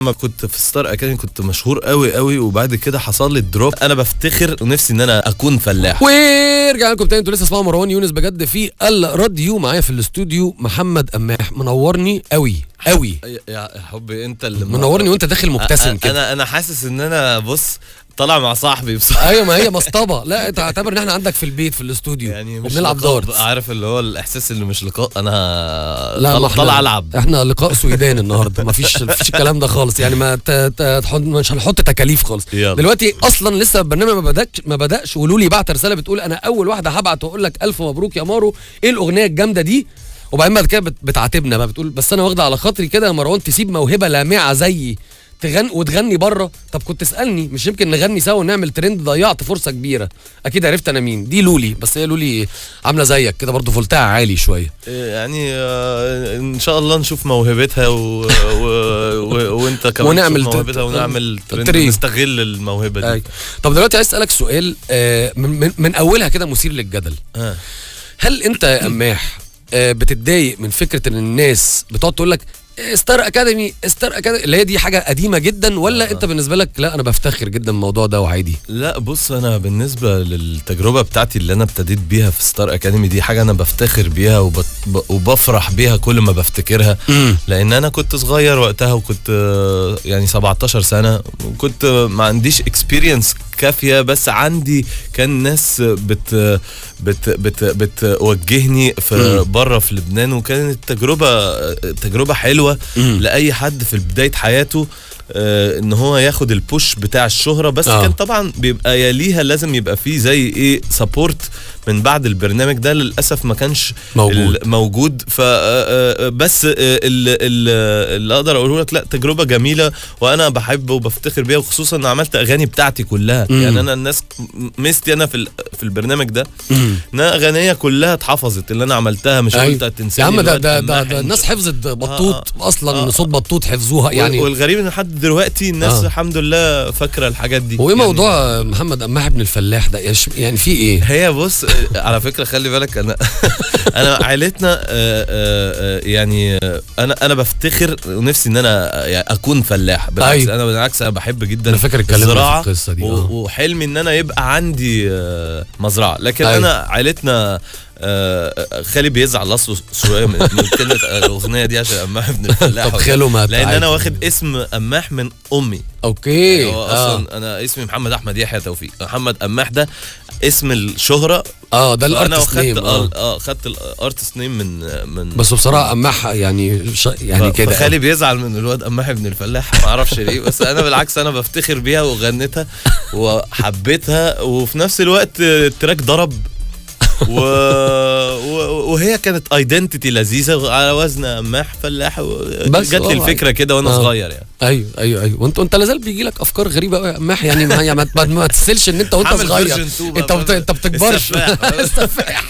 لما كنت في ستار اكاديمي كنت مشهور قوي قوي، وبعد كده حصل لي drop. انا بفتخر ونفسي ان انا اكون فلاح. ورجع لكم تاني، انتوا لسه اسمعوا مروان يونس بجد في الراديو. معايا في الاستوديو محمد قماح، منورني قوي قوي يا حبي. انت اللي منورني وانت داخل مبتسم كده. انا حاسس ان انا بص طالع مع صاحبي بصراحة. ايوه ما هي مصطبه. لا انت اعتبر ان احنا عندك في البيت في الاستوديو يعني مش وبنلعب لقاء، dart. عارف اللي هو الاحساس اللي مش لقاء. انا لا ما طالع العب. احنا لقاء سويدان النهارده، ما فيش الكلام ده خالص يعني. ما مش هنحط تكاليف خالص. يلا. دلوقتي اصلا لسه البرنامج ما بدأش. ولولي بعت رسالة بتقول انا اول واحدة هبعت واقول لك الف مبروك يا مارو، ايه الاغنية الجامدة دي؟ وبعدين بعد كده بتعاتبنا بقى، بتقول بس انا واخده على خاطري كده يا مروان تسيب موهبة لامعة زيي وتغني بره. طب كنت تسالني، مش يمكن نغني سوا ونعمل ترند؟ ضيعت فرصة كبيرة. اكيد عرفت انا مين دي، لولي. بس هي لولي عامله زيك كده برضو، فولتها عالي شوية يعني. ان شاء الله نشوف موهبتها وانت كمان ونعمل موهبتها ونعمل ترند، نستغل الموهبة دي. طب دلوقتي عايز اسالك سؤال من اولها كده مثير للجدل. هل انت يا قماح بتتضايق من فكرة ان الناس بتقعد تقول لك ستار اكاديمي ستار اكاديمي، اللي هي دي حاجة قديمة جدا، ولا انت بالنسبة لك لا انا بفتخر جدا الموضوع ده وعادي؟ لا بص، انا بالنسبة للتجربه بتاعتي اللي انا ابتديت بيها في ستار اكاديمي دي حاجة انا بفتخر بيها وبفرح بيها كل ما بفتكرها. لان انا كنت صغير وقتها، وكنت يعني 17 سنة، وكنت ما عنديش experience كافيه، بس عندي كان ناس بت بت بت بتوجهني في بره في لبنان، وكانت تجربه حلوة لاي حد في بداية حياته ان هو ياخد ال push بتاع الشهرة. بس كان طبعا بيبقى يليها لازم يبقى فيه زي ايه support من بعد البرنامج ده. للاسف ما كانش موجود. ف بس اللي اقدر اقوله لك، لا تجربه جميلة وانا بحب وبفتخر بيها، وخصوصا ان عملت اغاني بتاعتي كلها. يعني انا الناس ميزتي انا في البرنامج ده ان انا اغانيه كلها اتحفظت اللي انا عملتها، مش قلت تنساني يا عم. ده الناس حفظت بطوط اصلا، صوت بطوط حفظوها يعني. والغريب ان لحد دلوقتي الناس الحمد لله فاكره الحاجات دي. وايه موضوع محمد قماح ابن الفلاح ده يعني في ايه؟ هي بص على فكرة خلي بالك، انا انا عائلتنا يعني انا بفتخر ونفسي ان انا اكون فلاح. بالعكس انا بالعكس انا بحب جدا الزراعة القصة دي، وحلمي ان انا يبقى عندي مزرعة. لكن انا عائلتنا خالي بيزعل اصله شوية من كلمة الاغنية دي عشان قماح ابن الفلاح. طب خاله ما لان انا واخد اسم قماح من امي. okay. يعني هو اصلا انا اسمي محمد احمد يحيى توفيق، محمد قماح ده اسم الشهرة. ده ال artist name. خدت ال artist name من بس بصراحة قماح يعني يعني كده خالي بيزعل من الواد قماح ابن الفلاح، ما اعرفش ليه. بس انا بالعكس انا بفتخر بيها وغنيتها وحبيتها، وفي نفس الوقت ال track ضرب وهي كانت identity لذيذة على وزن قماح فلاح. جت لي الفكرة كده وانا صغير يعني. ايوه وانت لازال بيجي لك افكار غريبة قوي يا قماح يعني. ما تسلش ان انت وانت صغير انت بتكبرش. السفاح.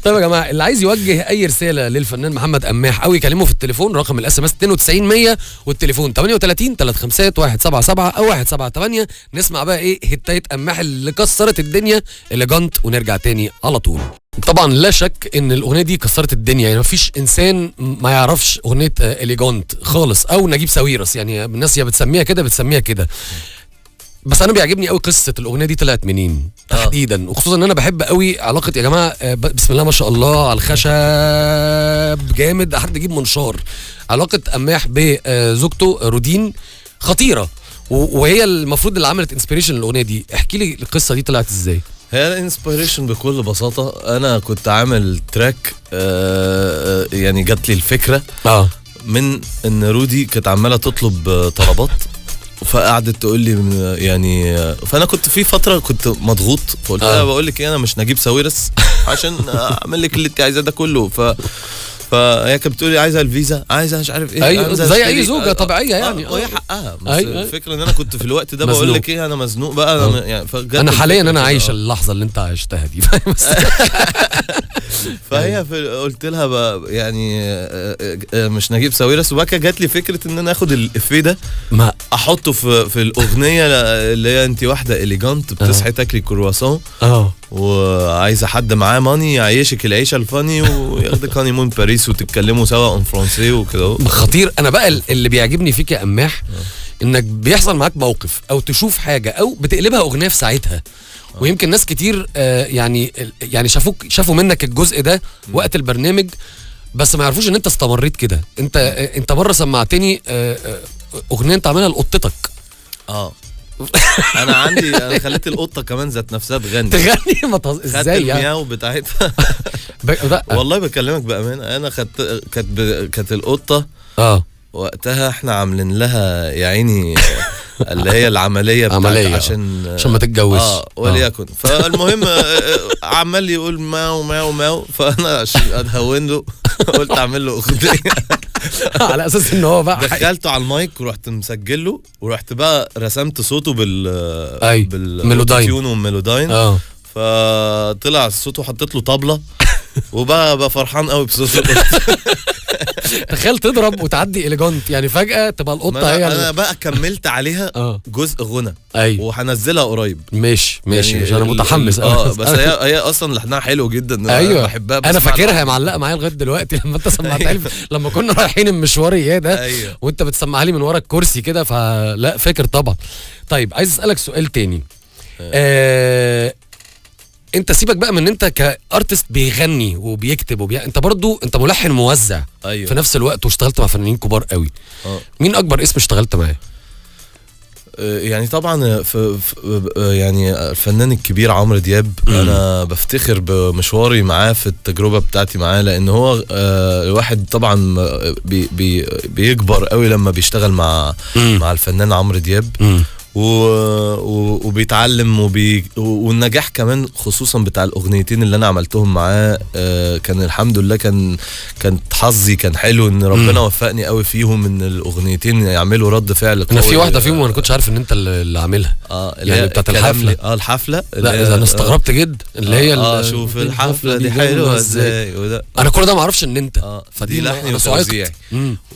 طيب يا جماعة، اللي عايز يوجه اي رسالة للفنان محمد قماح او يكلمه في التليفون، رقم ال SMS 92100 والتليفون 38 35 177 او 178. نسمع بقى ايه هتايه قماح اللي كسرت الدنيا Elegant، ونرجع تاني على طول. طبعا لا شك ان الاغنية دي كسرت الدنيا، يعني مفيش انسان ما يعرفش اغنية Elegant خالص، او نجيب ساويرس يعني. الناس يا بتسميها كده بتسميها كده. بس انا بيعجبني قوي قصة الاغنية دي طلعت منين تحديدا، وخصوصا ان انا بحب قوي علاقة يا جماعة بسم الله ما شاء الله على الخشب جامد، حد يجيب منشار. علاقة قماح بزوجته رودين خطيرة، وهي المفروض اللي عملت inspiration للاغنية دي. احكي لي القصة دي طلعت ازاي؟ هي ال inspiration بكل بساطة، انا كنت عامل track يعني جات لي الفكرة من ان رودي كانت عماله تطلب طلبات، فقعدت تقول لي يعني. فانا كنت في فترة كنت مضغوط، فقلت لها بقول لك ايه، انا مش نجيب ساويرس عشان اعمل لك اللي انت عايزاه ده كله. فهي كانت بتقول لي عايزه الفيزا، عايزه مش عارف ايه، أيوة زي اي زوجه طبيعية يعني. وهي حقها. بس الفكرة ان انا كنت في الوقت ده بقول لك ايه، انا مزنوق بقى. انا يعني انا حاليا انا عايش اللحظة اللي انت عشتها دي. فهي قلت لها بقى يعني مش نجيب ساويرس. وبقى جات لي فكرة ان انا اخد الافيه ده ما احطه في الاغنية اللي هي انت واحدة elegant بتصحي تاكلي كرواسون. وعايزه حد معاه money يعيشك العيشة ال funny وياخدك honeymoon باريس وتتكلموا سوا en français وكده. خطير. انا بقى اللي بيعجبني فيك يا قماح انك بيحصل معاك موقف او تشوف حاجة او بتقلبها اغنية في ساعتها. ويمكن ناس كتير يعني شافوا منك الجزء ده وقت البرنامج، بس ما يعرفوش ان انت استمريت كده. انت مرة سمعتني اغنية انت عاملها لقطتك. انا عندي، انا خليت القطة كمان ذات نفسها تغني. ما ازاي يعني؟ المياو بتاعتها. والله بكلمك بامانه، انا خدت كانت القطة وقتها احنا عاملين لها يا عيني اللي هي العملية بتاعت عشان ما تتجوزش وليكن. فالمهم عمال يقول ماو ماو ماو، فانا عشان اتهون له قلت اعمل له اغنية على اساس ان هو بقى دخلته على المايك ورحت مسجل له، ورحت بقى رسمت صوته بال Melodyne وال Melodyne. فطلع صوته وحطيت له طبله وبقى فرحان قوي بصوته. تخيل تضرب وتعدي elegant يعني، فجأة تبقى القطة هي. انا بقى كملت عليها جزء غنى وهنزلها قريب. ماشي يعني مش انا متحمس. بس هي اصلا لحنها حلو جدا. ايوه بحبها. انا فاكرها معلقه معايا لغاية دلوقتي لما انت سمعتها لي لما كنا رايحين المشوار اياه ده. أيوة. وانت بتسمعها لي من ورا الكرسي كده، فلا فاكر طبعا. طيب عايز اسالك سؤال تاني. انت سيبك بقى من ان انت ك artist بيغني وبيكتب انت برضو انت ملحن موزع. أيوة. في نفس الوقت، واشتغلت مع فنانين كبار قوي. مين اكبر اسم اشتغلت معاه؟ يعني طبعا في يعني الفنان الكبير عمرو دياب. انا بفتخر بمشواري معاه في التجربة بتاعتي معاه، لان هو الواحد طبعا بي بي بيكبر قوي لما بيشتغل مع الفنان عمرو دياب. وبيتعلم والنجاح كمان خصوصا بتاع الاغنيتين اللي انا عملتهم معاه، كان الحمد لله كان حظي كان حلو ان ربنا وفقني قوي فيهم، ان الاغنيتين يعملوا رد فعل قوي. انا في واحدة فيهم وانا كنتش عارف ان انت اللي عاملها، يعني بتاعت الحفلة. الحفلة. لا انا استغربت جدا اللي هي شوف الحفلة دي حلوة ازاي، انا كل ده ما اعرفش ان انت. فدي لحني وتوزيع،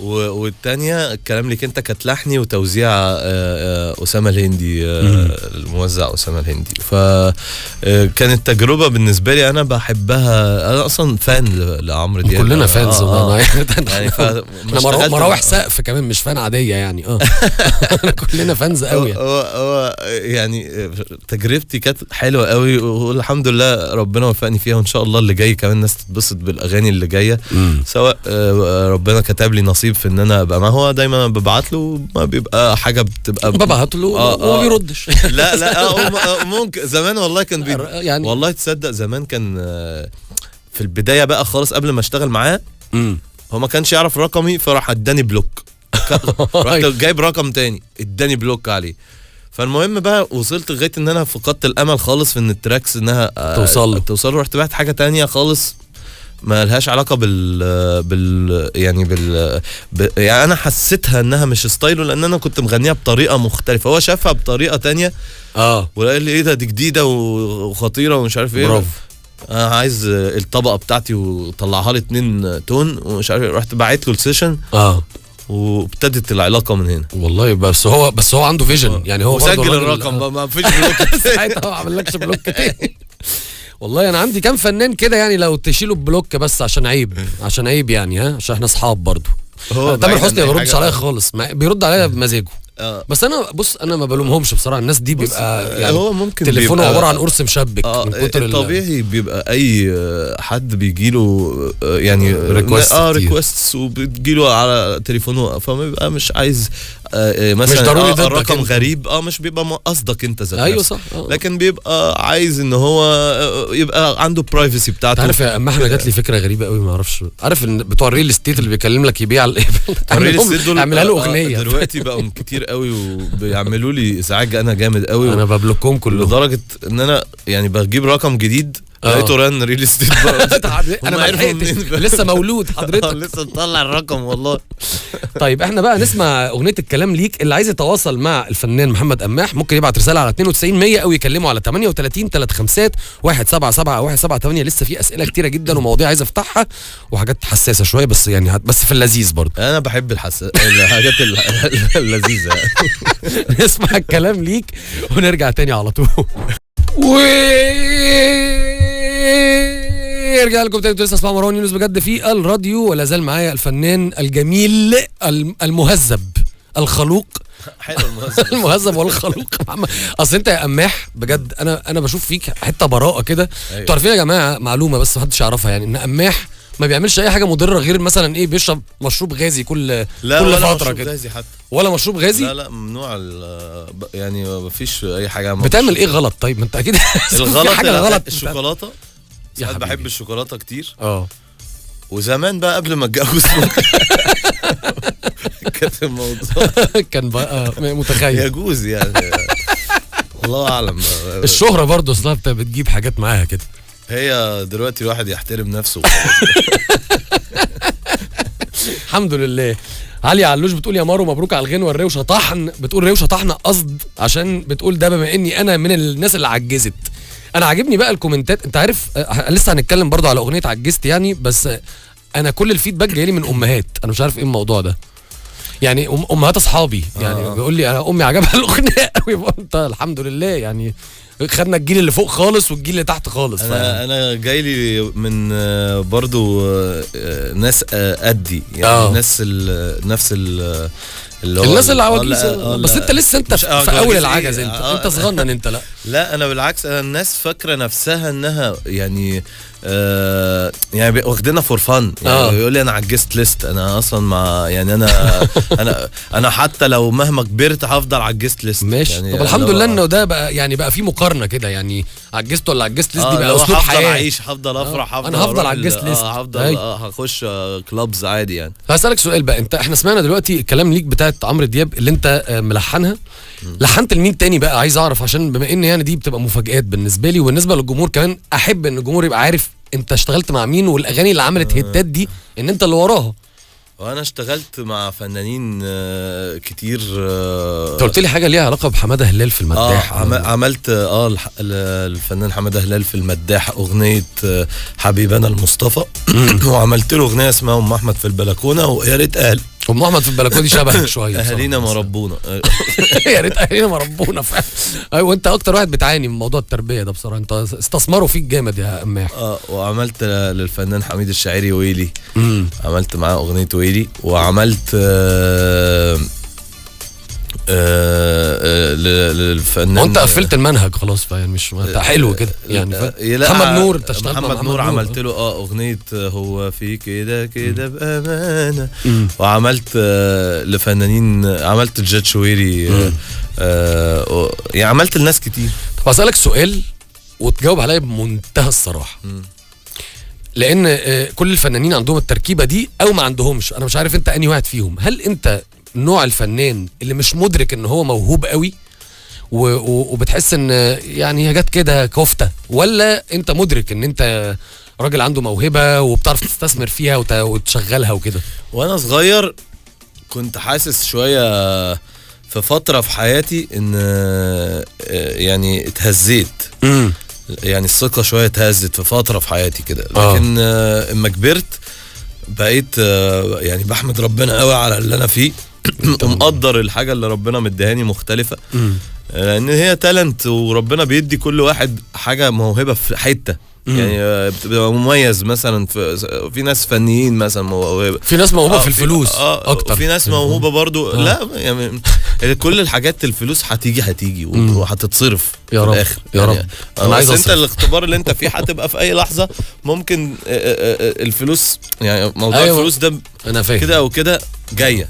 والثانية الكلام لك انت كانت لحني وتوزيع اسامة الهندي، الموزع أسامة الهندي. فكانت تجربة بالنسبة لي أنا بحبها، أنا أصلا fan لعمرو دياب. كلنا fans يعني، احنا مراوح سقف كمان مش fan عادية يعني. كلنا fans قوي. هو يعني تجربتي كانت حلوة قوي، والحمد لله ربنا وفقني فيها، وإن شاء الله اللي جاي كمان الناس تتبسط بالأغاني اللي جاية. سواء ربنا كتب لي نصيب في إن أنا أبقى معه، هو دايما ببعت له، ما بيبقى حاجة بتبقى ببعت له وما بيردش. لا لا ممكن زمان والله كان يعني والله تصدق زمان كان في البداية بقى خالص قبل ما اشتغل معاه، هو ما كانش يعرف رقمي، فراح اداني block. رحت جايب رقم تاني اداني block عليه. فالمهم بقى وصلت لغاية ان انا فقدت الامل خالص في ان ال tracks انها توصل. رحت بعت حاجة تانية خالص ما لهاش علاقة بال يعني يعني انا حسيتها انها مش style ه، لان انا كنت مغنيها بطريقة مختلفة، هو شافها بطريقة تانية وقال لي ايه ده، دي جديدة وخطيرة ومش عارف ايه. برافو. انا عايز الطبقة بتاعتي وطلعها لي 2 tone ومش عارف. رحت بعت له ال session وابتدت العلاقة من هنا والله. بس هو عنده vision يعني، هو وسجل الرقم ما فيش block ساعتها، ما عملكش block تاني. والله انا عندي كام فنان كده يعني لو تشيلوا block بس عشان عيب، عشان عيب يعني، ها، عشان احنا اصحاب برضو. تامر حسني ما بيردش عليا خالص، بيرد عليا بمزاجه. بس انا بص، انا ما بلومهمش بصراحة، الناس دي بيبقى يعني هو ممكن تليفونه عبارة عن قرص مشبك من كتر الطبيعي. بيبقى اي حد بيجيله يعني request وبتجيله على تليفونه، فما بيبقى مش عايز مثلا مش ضروري رقم غريب، مش بيبقى قصدك انت ذات ايوه صح. لكن بيبقى عايز ان هو يبقى عنده privacy بتاعته. عارف يا اما احنا جات لي فكرة غريبة قوي، ما اعرفش، عارف ان بتوع ال real estate اللي بيكلم لك يبيع ال real estate دول اعملها له اغنية دلوقتي بقوا كتير قوي وبيعملوا لي ازعاج انا جامد قوي، انا ب block هم كلهم لدرجة ان انا يعني بجيب رقم جديد لقيته رن real estate. انا ما لحقتش، لسه مولود حضرتك لسه مطلع الرقم والله. طيب احنا بقى نسمع اغنية الكلام ليك. اللي عايز يتواصل مع الفنان محمد قماح ممكن يبعت رسالة على 92 100 او يكلمه على 38 35 177 178. لسه في اسئلة كتيرة جدا ومواضيع عايز افتحها وحاجات حساسة شوية، بس يعني بس في اللذيذ برضه. انا بحب الحاجات اللذيذة. نسمع الكلام ليك ونرجع تاني على طول. ورجع لكم تاني، لسه اسمع مروان يونس بجد في الراديو، ولا زال معايا الفنان الجميل المهذب الخلوق. حلو المهذب. المهذب والخلوق. اصل انت يا قماح بجد انا بشوف فيك حتة براءه كده. انتوا عارفين يا جماعة معلومة بس محدش يعرفها، يعني ان قماح ما بيعملش اي حاجة مضرة غير مثلا ايه، بيشرب مشروب غازي كل فترة كده. غازي حتى ولا مشروب غازي؟ لا لا ممنوع، يعني ما فيش اي حاجة. بتعمل ايه غلط طيب؟ ما انت اكيد الغلط حاجة غلط. الشوكولاتة ساعات بحب الشوكولاتة كتير. وزمان بقى قبل ما اتجوز كانت الموضوع كان بقى متخيل يجوز يعني، الله اعلم. الشهرة برضه اصلها بتجيب حاجات معاها كده. هي دلوقتي الواحد يحترم نفسه. الحمد لله. علي علوش بتقول يا مارو مبروك على الغنوه الروشه طحن. بتقول روشه طحن قصد عشان بتقول ده بما اني انا من الناس اللي عجزت. انا عاجبني بقى الكومنتات، انت عارف لسه هنتكلم برضو على اغنية عجزت يعني، بس انا كل ال feedback جاي لي من امهات، انا مش عارف ايه الموضوع ده يعني، امهات اصحابي يعني بيقول لي انا امي عجبها الاغنية قوي. انت الحمد لله يعني خدنا الجيل اللي فوق خالص والجيل اللي تحت خالص. انا جاي لي من برضو ناس قدي يعني، ناس نفس اللي هو الناس اللي عواجيز. بس انت لسه انت في اول العجز، انت صغنن انت. لا لا انا بالعكس، انا الناس فاكره نفسها انها يعني يعني واخدينها for fun يعني. يقول لي انا عجزت list، انا اصلا ما يعني انا انا حتى لو مهما كبرت هفضل عجزت list. ماشي يعني. طب الحمد لله انه ده بقى يعني بقى في مقارنة كده يعني، عجزت ولا عجزت list دي بقى اسلوب حياة. هفضل اعيش، هفضل افرح، هفضل انا هفضل عجزت list، هفضل هخش clubs عادي يعني. هسألك سؤال بقى، انت احنا سمعنا دلوقتي الكلام ليك بتاعت عمرو دياب اللي انت ملحنها، لحنت لمين تاني بقى؟ عايز اعرف عشان بما ان يعني دي بتبقى مفاجآت بالنسبة لي وبالنسبة للجمهور كمان، احب ان الجمهور يبقى عارف انت اشتغلت مع مين والاغاني اللي عملت هيتات دي ان انت اللي وراها. وانا اشتغلت مع فنانين كتير. انت قلت لي حاجة ليها علاقة بحماده هلال في المداح. عملت الفنان حمادة هلال في المداح اغنية حبيبنا المصطفى، وعملت له اغنية اسمها ام احمد في البلكونه، ويا ريت اهل ام احمد في البلكونه دي شبهك شوية، اهالينا ما ربونا. يا ريت اهالينا ما ربونا فعلا. ايوه انت اكتر واحد بتعاني من موضوع التربية ده بصراحة، انت استثمروا فيك جامد يا قماح. وعملت للفنان حميد الشاعري ويلي، عملت معاه اغنية ويلي، وعملت للفنان. وانت قفلت المنهج خلاص فيعني مش حلو كده يعني. محمد نور انت اشتغلت مع محمد نور، عملت له اغنية هو في كده كده بامانه. وعملت لفنانين، عملت الجاد شويري، يعني عملت لناس كتير. طب اسالك سؤال وتجاوب عليا بمنتهى الصراحة، لان كل الفنانين عندهم التركيبة دي او ما عندهمش، انا مش عارف انت انهي واحد فيهم. هل انت نوع الفنان اللي مش مدرك ان هو موهوب قوي وبتحس ان يعني هي جت كده كفته، ولا انت مدرك ان انت راجل عنده موهبة وبتعرف تستثمر فيها وتشغلها وكده؟ وانا صغير كنت حاسس شوية في فترة في حياتي ان يعني اتهزيت، يعني الثقة شوية اتهزت في فترة في حياتي كده. لكن اما كبرت بقيت يعني بحمد ربنا قوي على اللي انا فيه، ومقدر الحاجة اللي ربنا مديهاني مختلفة، لان هي تالنت، وربنا بيدي كل واحد حاجة موهبة في حتة يعني، بتبقى مميز. مثلا في ناس فنيين مثلا موهبة، في ناس موهوبه في الفلوس اكتر، في ناس موهوبه برضو. لا يعني كل الحاجات الفلوس هتيجي وهتتصرف يا رب في الاخر يا رب. يعني انا عايز انت الاختبار اللي انت فيه هتبقى في اي لحظة ممكن الفلوس، يعني موضوع أيوة. الفلوس ده انا فاهم كده او كده جاية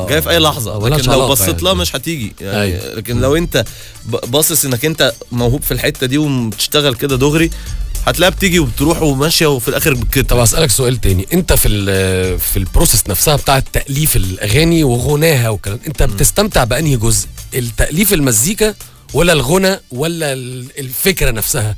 جاية في اي لحظة، لكن لو بصيت لها مش هتيجي يعني. أيوة. لكن لو انت باصص انك انت موهوب في الحتة دي وبتشتغل كده دغري، هتلاقيها بتيجي وبتروح وماشية وفي الاخر بتكتب. طب اسالك سؤال تاني، انت في ال process نفسها بتاعه تاليف الاغاني وغناها والكلام، انت بتستمتع بانهي جزء؟ التاليف المزيكا ولا الغنى ولا الفكرة نفسها؟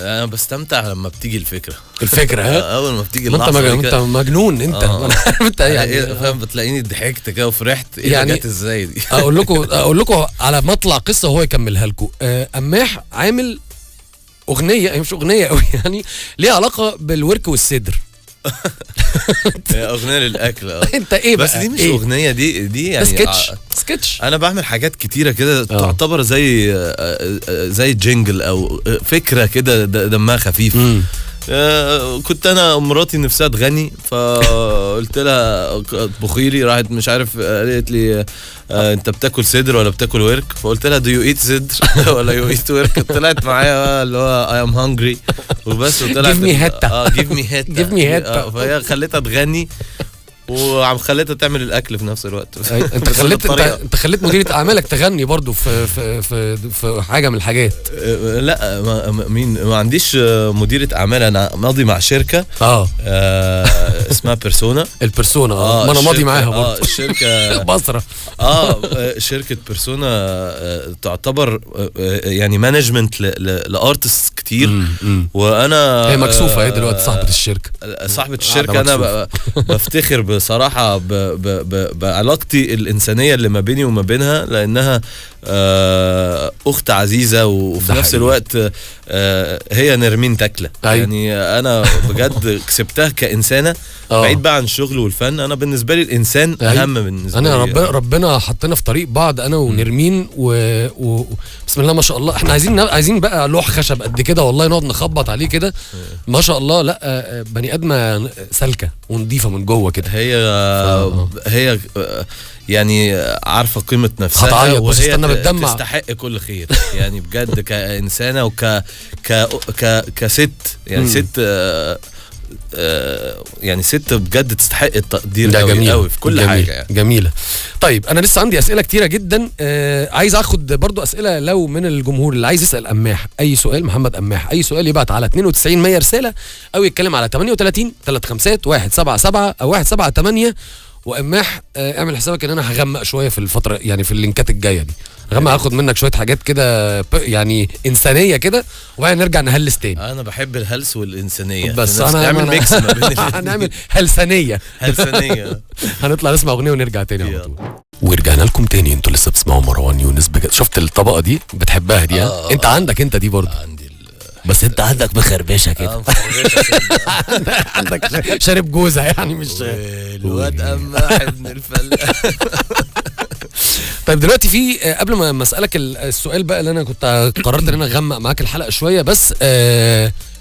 انا بستمتع لما بتيجي الفكرة. الفكرة ها؟ اول ما بتيجي اللحظة. انت مجنون انت. انت يعني فاهم، بتلاقيني ضحكت كده وفرحت، ايه يعني جت ازاي دي؟ اقول لكم على مطلع قصة وهو يكملها لكم. قماح عامل اغنية، هي مش اغنية قوي يعني، ليها علاقة بالورك والصدر. هي اغنية للاكل. انت ايه بقى؟ بس دي مش اغنية، دي يعني سكتش. انا بعمل حاجات كتيرة كده تعتبر زي jingle او فكرة كده دمها خفيف. كنت انا مراتي نفسها تغني، فقلت لها اطبخي لي، راحت مش عارف قالت لي انت بتاكل صدر ولا بتاكل ورك؟ فقلت لها do you eat صدر ولا you eat ورك؟ طلعت معايا اللي هو I am hungry وبس، وطلعت give me هتا. give me هتا، give me هتا. فهي خليتها تغني وعم خليتها تعمل الاكل في نفس الوقت. انت خليت انت خليت مديرة اعمالك تغني برضو في في في في حاجة من الحاجات. لا مين، ما عنديش مديره اعمال، انا ماضي مع شركة اسمها بيرسونا. البيرسونا ما انا ماضي معاها برضو. الشركة بصره. شركة بيرسونا تعتبر يعني management ل artists كتير. وانا هي مكسوفه هي دلوقتي صاحبه الشركة. صاحبه الشركة انا بفتخر بصراحة بعلاقتي الإنسانية اللي ما بيني وما بينها، لأنها أخت عزيزة، وفي نفس الوقت هي نرمين تكلة. أيوة. يعني أنا بجد كسبتها كإنسانة بعيد بقى عن الشغل والفن. أنا بالنسبة لي الإنسان. أيوة. أهم بالنسبة أنا لي. ربنا حطينا في طريق بعض أنا ونرمين بسم الله ما شاء الله. احنا عايزين بقى لوح خشب قد كده والله، نقعد نخبط عليه كده ما شاء الله. لا بني آدمة سالكة ونضيفة من جوه كده. هي يعني عارفة قيمة نفسها، هتعيط بس استنى بتدمع. تستحق كل خير يعني بجد كإنسانة وك ك ك كست يعني ست يعني ست بجد تستحق التقدير قوي قوي في كل جميل. حاجة يعني. جميلة. طيب أنا لسه عندي أسئلة كتيرة جدا، عايز أخد برضو أسئلة لو من الجمهور اللي عايز يسأل قماح أي سؤال، محمد قماح أي سؤال يبعت على 92 100 رسالة، أو يتكلم على 38 35 177 أو 178. وقماح اعمل حسابك ان انا هغمق شوية في الفترة، يعني في اللينكات الجاية دي غمق، هاخد منك شوية حاجات كده يعني انسانيه كده، وبعدين نرجع نهلس تاني. انا بحب الهلس والانسانية، بس انا نعمل mix ما بين هنعمل هلسانيه هلسانيه. هنطلع نسمع اغنية ونرجع تاني على طول. ورجعنا لكم تاني. انتوا لسه بتسمعوا مروان يونس. بجد شفت الطبقة دي بتحبها دي؟ انت عندك انت دي برضه؟ عندي، بس انت عندك مخربشه كده. عندك شارب جوزه يعني، مش الواد قماح ابن الفلاح. طيب دلوقتي في قبل ما اسالك السؤال بقى اللي انا كنت قررت ان انا اغمق معاك الحلقة شوية، بس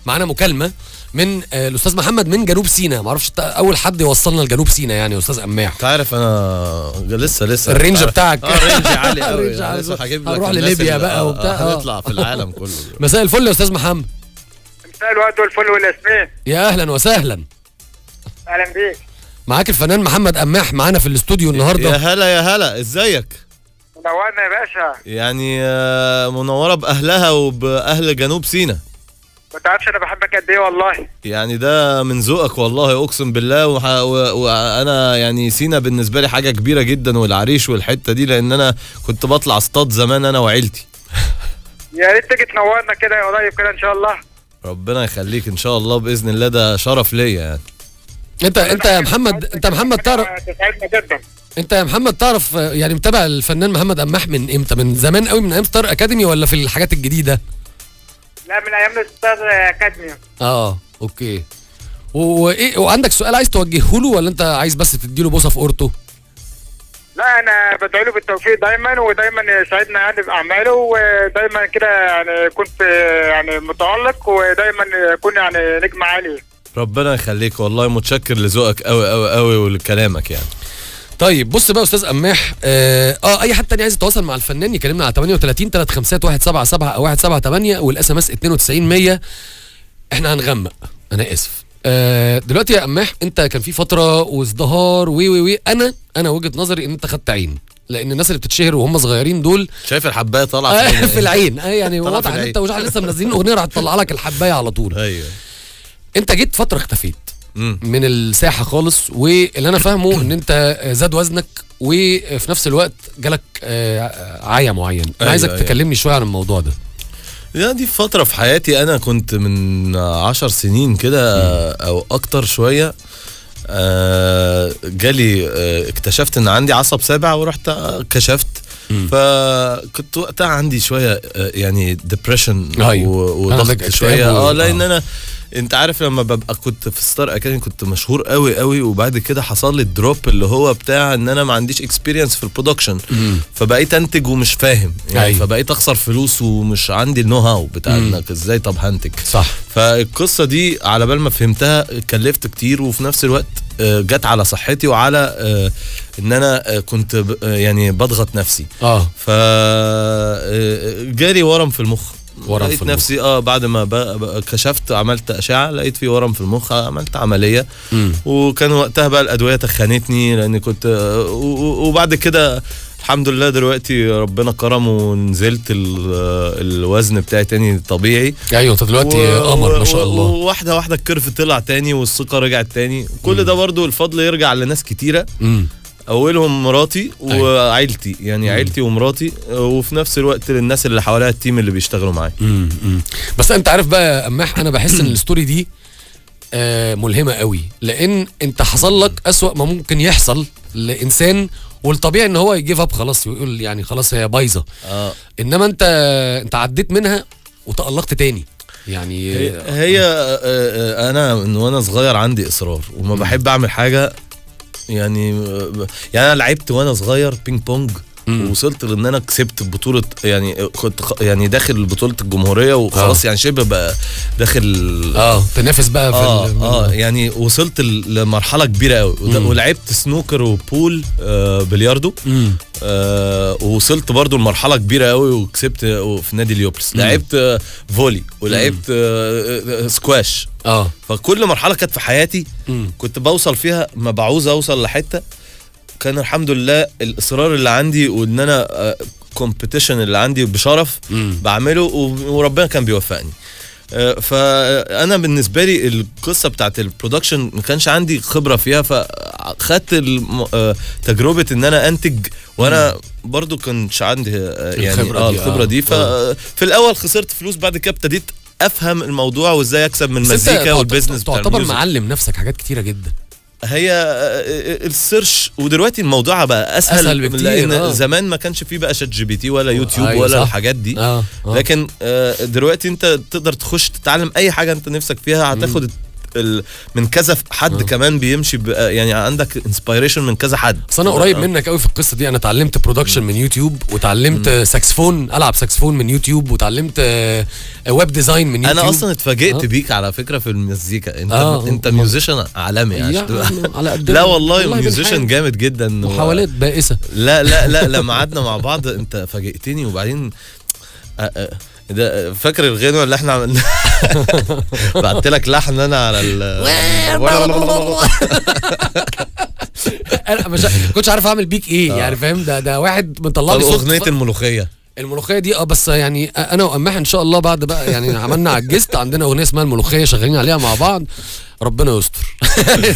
معانا مكالمة من الاستاذ محمد من جنوب سيناء. ما اعرفش اول حد يوصلنا لجنوب سيناء يعني يا استاذ قماح. تعرف انا لسه ال range بتاعك ال range عالي قوي. هنروح لليبيا بقى وبتاع، هنطلع في العالم كله. مساء الفل يا استاذ محمد. مساء الورد والفل والياسمين. يا اهلا وسهلا. اهلا بيك. معاك الفنان محمد قماح معانا في الاستوديو النهارده. يا هلا يا هلا، ازيك؟ منورنا يا باشا. يعني منورة باهلها وباهل جنوب سيناء. ما تعرفش انا بحبك قد ايه والله. يعني ده من ذوقك والله، اقسم بالله. وانا يعني سينا بالنسبة لي حاجة كبيرة جدا، والعريش والحتة دي، لان انا كنت بطلع اصطاد زمان انا وعيلتي. يا ريت تيجي تنورنا كده يا قريب كده ان شاء الله. ربنا يخليك ان شاء الله باذن الله، ده شرف ليا يعني. انت يا محمد، انت محمد تعرف، انت يا محمد تعرف يعني متابع الفنان محمد قماح من امتى؟ من زمان قوي، من ايام ستار اكاديمي ولا في الحاجات الجديدة؟ لا من ايام ستار اكاديمي. okay. وايه، وعندك سؤال عايز توجهه له ولا انت عايز بس تديله بوسه في قورته؟ لا انا بدعي له بالتوفيق دايما، ودايما يسعدنا يعني باعماله، ودايما كده يعني يكون في يعني متالق، ودايما يكون يعني نجم عالي. ربنا يخليك والله، متشكر لذوقك قوي قوي قوي ولكلامك يعني. طيب بص بقى يا استاذ قماح، اي حد تاني عايز يتواصل مع الفنان يكلمنا على 38 35 177 او 178 وال SMS 92 100. احنا هنغمق، انا اسف. دلوقتي يا قماح، انت كان في فترة وازدهار وي وي وي، انا وجهه نظري ان انت خدت عين، لان الناس اللي بتتشهر وهم صغيرين دول شايف الحبايه طالعه في العين. يعني واضح ان انت وجع لسه منزلين اغنية راح تطلع لك الحبايه على طول. ايوه انت جيت فترة اختفيت من الساحة خالص، واللي انا فاهمه ان انت زاد وزنك وفي نفس الوقت جالك عيا معين. انا عايزك تكلمني شوية عن الموضوع ده. لا دي فترة في حياتي، انا كنت من 10 سنين كده او اكتر شوية، جالي اكتشفت ان عندي عصب سابع ورحت كشفت. فكنت وقتها عندي شوية يعني depression وضغط شوية لان انا انت عارف لما ببقى كنت في ستار اكاديمي كنت مشهور قوي قوي، وبعد كده حصل لي ال drop اللي هو بتاع ان انا ما عنديش experience في ال production، فبقيت انتج ومش فاهم يعني. أيوه. فبقيت اخسر فلوس ومش عندي ال know how بتاع انك ازاي طب هنتج. صح. فالقصة دي على بال ما فهمتها كلفت كتير، وفي نفس الوقت جت على صحتي وعلى ان انا كنت يعني بضغط نفسي. فجالي ورم في المخ. لقيت نفسي بعد ما كشفت عملت أشعة لقيت في ورم في المخ، عملت عملية. وكان وقتها بقى الأدوية تخنتني لأن كنت وبعد كده الحمد لله دلوقتي ربنا كرم ونزلت الوزن بتاعي تاني طبيعي. ايوه انت دلوقتي قمر ما شاء الله. وواحدة واحدة ال curve طلع تاني والثقة رجعت تاني. كل ده برضو الفضل يرجع لناس كتيرة، اولهم مراتي وعيلتي، يعني عيلتي ومراتي، وفي نفس الوقت للناس اللي حواليها ال team اللي بيشتغلوا معايا. بس انت عارف بقى يا قماح، انا بحس ان ال story دي ملهمة قوي، لان انت حصل لك اسوأ ما ممكن يحصل لانسان، والطبيعي ان هو ي give up خلاص، ويقول يعني خلاص هي بايظة. انما انت عديت منها وتألقت تاني يعني. هي انا من وانا صغير عندي اصرار وما بحب اعمل حاجة يعني انا لعبت وانا صغير بينج بونج، ووصلت لان انا كسبت بطوله، يعني كنت يعني داخل بطوله الجمهورية وخلاص. يعني شبه بقى داخل تنافس بقى في يعني وصلت لمرحلة كبيرة قوي. ولعبت سنوكر و pool بلياردو، ووصلت برضو لمرحلة كبيرة قوي وكسبت في نادي اليوبلس. لعبت volley ولعبت سكواش. فكل مرحلة كانت في حياتي كنت بوصل فيها، ما بعوز اوصل لحته، كان الحمد لله الاصرار اللي عندي وان انا competition اللي عندي بشرف بعمله، وربنا كان بيوفقني. فانا بالنسبة لي القصة بتاعت ال production ما كانش عندي خبره فيها، فاخدت تجربه ان انا انتج، وانا برضو كانش عندي يعني الخبرة دي. ففي الاول خسرت فلوس، بعد كده ابتديت افهم الموضوع وازاي اكسب من المزيكا وال business بتاع تعتبر معلم نفسك حاجات كتيرة جدا. هي ال search، ودلوقتي الموضوع بقى اسهل بكتير، لان زمان ما كانش فيه بقى ChatGPT ولا يوتيوب ولا صح. الحاجات دي. لكن دلوقتي انت تقدر تخش تتعلم اي حاجة انت نفسك فيها، هتاخد من كذا حد كمان بيمشي يعني عندك inspiration من كذا حد. بس انا قريب منك قوي في القصة دي. انا اتعلمت production من يوتيوب، وتعلمت ساكسفون، العب ساكسفون من يوتيوب، وتعلمت web design من يوتيوب. انا اصلا اتفاجئت بيك على فكرة في المزيكا. انت انت musician عالمي يعني. على قد لا والله musician جامد جدا، محاولات بائسه. لا لا لا لما قعدنا مع بعض انت فاجئتني. وبعدين ده فاكر الغنوه اللي احنا عملناها؟ بعت لك لحن انا على ال انا مش كنتش عارف اعمل بيك ايه يعني، فاهم؟ ده واحد مطلع لي صوت اغنية الملوخية. الملوخية دي بس يعني انا وقماح ان شاء الله بعد بقى يعني عملنا عجزت، عندنا اغنية اسمها الملوخية شغالين عليها مع بعض، ربنا يستر.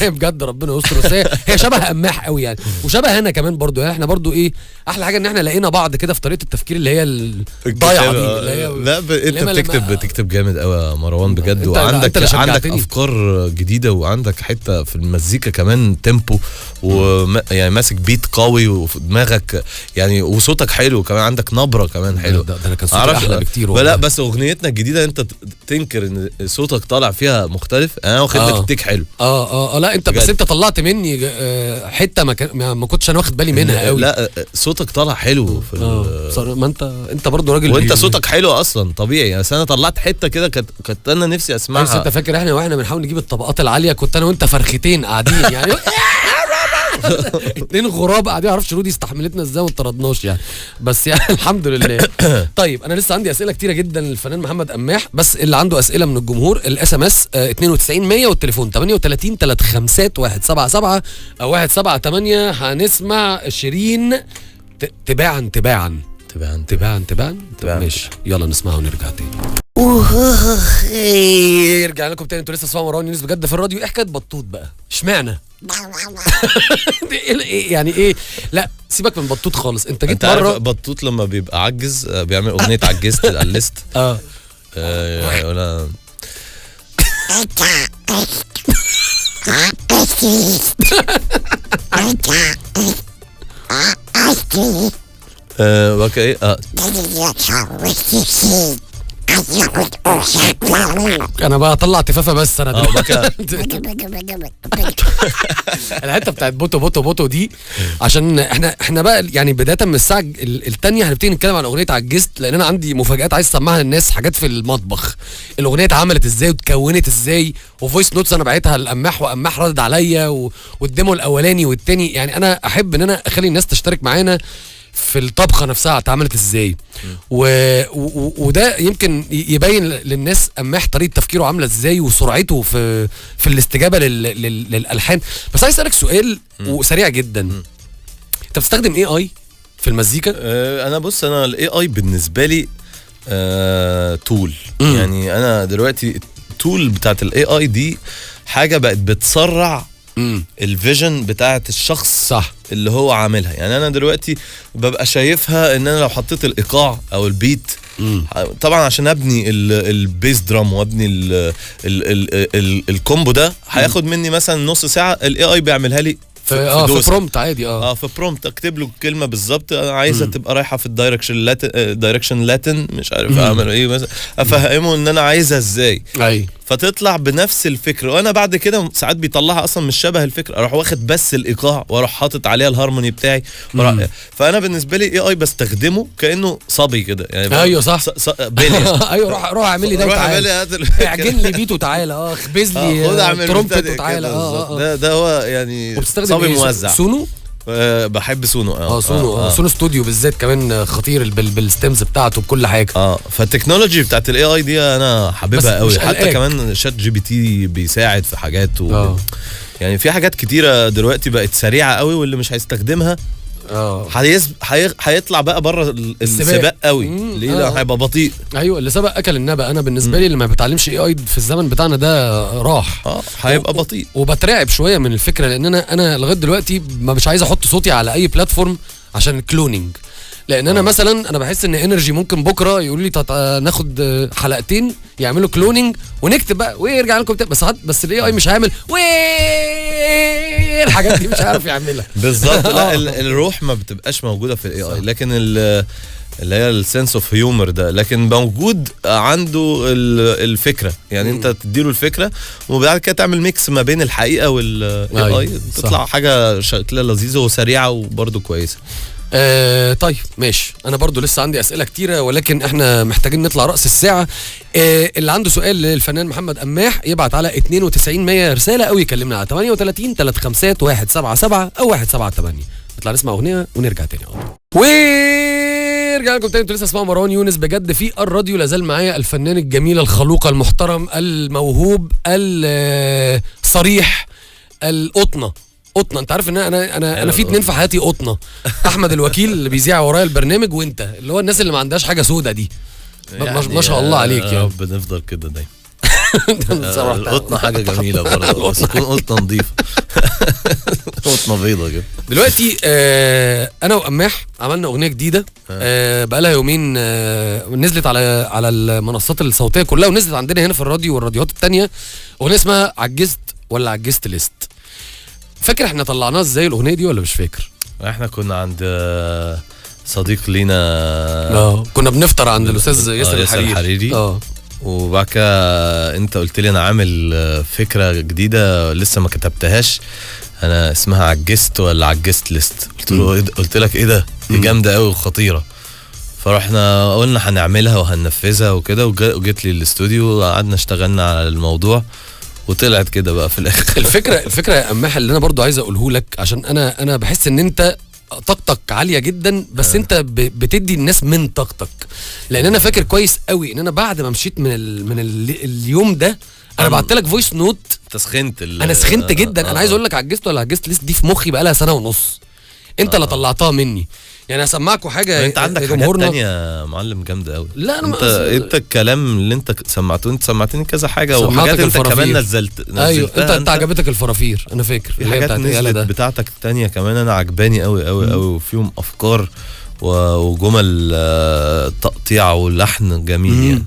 بجد ربنا يستر. بس هي شبه قماح قوي يعني، وشبه انا كمان برضو يعني. احنا برضو ايه احلى حاجة ان احنا لقينا بعض كده في طريقه التفكير اللي هي الضايعه دي، اللي هي لا انت بتكتب جامد قوي يا مروان بجد، وعندك عندك افكار جديدة، وعندك حتة في المزيكا كمان tempo، ويعني ماسك beat قوي وفي دماغك يعني، وصوتك حلو كمان، عندك نبره كمان حلو. ده انا كان صوتي احلى بكتير. لا بس اغنيتنا الجديدة انت تنكر ان صوتك طالع فيها مختلف. انا واخد لك take حلو. لا انت بس انت طلعت مني حتة ما كنتش انا واخد بالي منها قوي. لا صوتك طالع حلو في ما انت برضو راجل، وانت صوتك حلو اصلا طبيعي، بس انا طلعت حتة كده كانت انا نفسي اسمعها. بس انت فاكر احنا واحنا بنحاول نجيب الطبقات العالية كنت انا وانت فرختين قاعدين يعني اتنين غراب قاعدين، معرفش رودي استحملتنا ازاي وما طردناش يعني، بس يعني الحمد لله. طيب انا لسه عندي اسئلة كتيرة جدا للفنان محمد قماح، بس اللي عنده اسئلة من الجمهور ال SMS 92 100 والتليفون 38 35 177 او 178. هنسمع شيرين تباعا تباعا تباعا تباعا تباعا. ماشي يلا نسمعها ونرجع تاني. رجعنا لكم تاني، انتوا لسه بتسمعوا مروان يونس بجد في الراديو. ايه حكاية بطوط بقى؟ اشمعنى؟ يعني ايه؟ لا سيبك من بطوط خالص. انت جيت مرة بطوط لما بيبقى عجز بيعمل اغنية عجزت قلست. ولا okay. انا بقى اطلع تفافه بس انا دلوقتي. الحتة بتاعت بوتو بوتو بوتو دي عشان احنا بقى يعني بداية من الساعة الثانية هنبتدي نتكلم عن اغنية عجزت، لان انا عندي مفاجات عايز اسمعها للناس، حاجات في المطبخ، الاغنية اتعملت ازاي واتكونت ازاي، و voice notes انا بعتها للقماح وقماح ردد عليا، وال demo الاولاني والتاني. يعني انا احب ان انا اخلي الناس تشترك معانا في الطبخة نفسها اتعملت ازاي، وده يمكن يبين للناس قماح طريقه تفكيره عامله ازاي وسرعته في الاستجابة للالحان. بس عايز اسالك سؤال وسريع جدا، انت بتستخدم AI في المزيكا؟ انا بص، انا ال AI بالنسبة لي tool. يعني انا دلوقتي ال tool بتاعت ال AI دي حاجة بقت بتسرع ال vision بتاعت الشخص، صح، اللي هو عاملها. يعني انا دلوقتي ببقى شايفها ان انا لو حطيت الايقاع او ال beat، طبعا عشان ابني ال bass drum وابني ال ال ال ال combo ده هياخد مني مثلا نص ساعة، ال AI بيعملها لي في prompt عادي. في prompt اكتب له الكلمة بالظبط، انا عايزها تبقى رايحة في ال direction Latin، direction Latin، مش عارف اعمل ايه مثلا، افهمه ان انا عايزها ازاي، اي فتطلع بنفس الفكرة. وانا بعد كده ساعات بيطلعها اصلا مش شبه الفكرة، اروح واخد بس الايقاع واروح حاطط عليها الهارموني بتاعي. فانا بالنسبة لي AI بستخدمه كانه صبي كده يعني. ايوه صح، ايوه روح اعمل لي ده وتعالى، اعجن لي beat وتعالى، اخبز لي ترومبت وتعالى. ده هو يعني صبي موزع. Suno؟ بحب Suno. Suno Suno Studio بالذات كمان خطير، بال stems بتاعته بكل حاجة. فال technology بتاعت ال AI دي انا حاببها قوي، حتى كمان ChatGPT بيساعد في حاجات يعني في حاجات كتيرة دلوقتي بقت سريعة قوي، واللي مش هيستخدمها هيطلع بقى بره السباق قوي. ليه؟ لا هيبقى بطيء. ايوه، اللي سبق اكل النبأ. انا بالنسبة لي اللي ما بتعلمش AI في الزمن بتاعنا ده راح، هيبقى بطيء. وبترعب شوية من الفكرة، لان انا لغاية دلوقتي ما مش عايز احط صوتي على اي platform عشان ال cloning، لان انا مثلا انا بحس ان NRJ ممكن بكره يقولوا لي ناخد حلقتين يعملوا cloning ونكتب بقى ويرجع لكم، بس ال AI مش هيعمل الحاجات دي، مش عارف يعملها بالظبط. لا الروح ما بتبقاش موجودة في ال AI، لكن اللي هي ال sense of humor ده، لكن موجود عنده الفكرة. يعني انت تديله الفكرة وبعد كده تعمل mix ما بين الحقيقة وال AI، تطلع حاجة شكلها لذيذة وسريعة وبرده كويسة. طيب ماشي، انا برضو لسه عندي اسئلة كتيرة، ولكن احنا محتاجين نطلع راس الساعة. اللي عنده سؤال للفنان محمد قماح يبعت على 92 100 رسالة، او يكلمنا على 38 35 177 او 178. نطلع نسمع اغنية ونرجع تاني. ورجع لكم تاني، انتوا لسه اسمعوا مروان يونس بجد في الراديو. لازال معايا الفنان الجميل الخلوق المحترم الموهوب الصريح القطنه. قطنه، انت عارف ان انا انا انا في اتنين في حياتي قطنه، احمد الوكيل اللي بيذيع ورايا البرنامج، وانت اللي هو الناس اللي ما عندهاش حاجة سودة دي. يعني ما شاء الله عليك، يا رب نفضل كده دايما. القطنه حاجة جميلة برضه، بس تكون قطنه نظيفة، قطنه بيضة كده. دلوقتي انا وقماح عملنا اغنية جديدة، بقالها يومين، نزلت على المنصات الصوتية كلها، ونزلت عندنا هنا في الراديو والراديوهات الثانية. اغنية اسمها عجزت ولا عجزت ليست. فاكر احنا طلعناها ازاي الاغنية دي ولا مش فاكر؟ احنا كنا عند صديق لينا، كنا بنفطر عند الاستاذ ياسر الحريري. وبعد كده انت قلت لي انا عامل فكرة جديدة لسه ما كتبتهاش، انا اسمها عجزت ولا عجزت ليست. قلت له قلت لك ايه ده، دي جامدة قوي وخطيرة. فرحنا قلنا هنعملها وهننفذها وكده، وجيت لي الاستوديو وقعدنا اشتغلنا على الموضوع، وطلعت كده بقى في الاخر. الفكرة يا قماح اللي انا برضو عايز اقوله لك، عشان انا بحس ان انت طاقتك عالية جدا، بس انت بتدي الناس من طاقتك. لان انا فاكر كويس قوي ان انا بعد ما مشيت من اليوم ده، انا بعت لك voice note. انت سخنت. انا سخنت جدا. انا عايز اقول لك عجزت ولا عجزت لسه دي في مخي بقى لها سنة ونص، انت اللي طلعتها مني. يعني هسمعكوا حاجة. انت عندك حاجات تانية يا معلم جامدة قوي. لا انا انت الكلام اللي انت سمعته، انت سمعتني كذا حاجة وحاجات انت كمان نزلتها. ايوه انت عجبتك الفرافير، انا فاكر في حاجات نزلت بتاعتك التانية كمان انا عجباني قوي قوي قوي، وفيهم افكار وجمل تقطيع ولحن جميل يعني.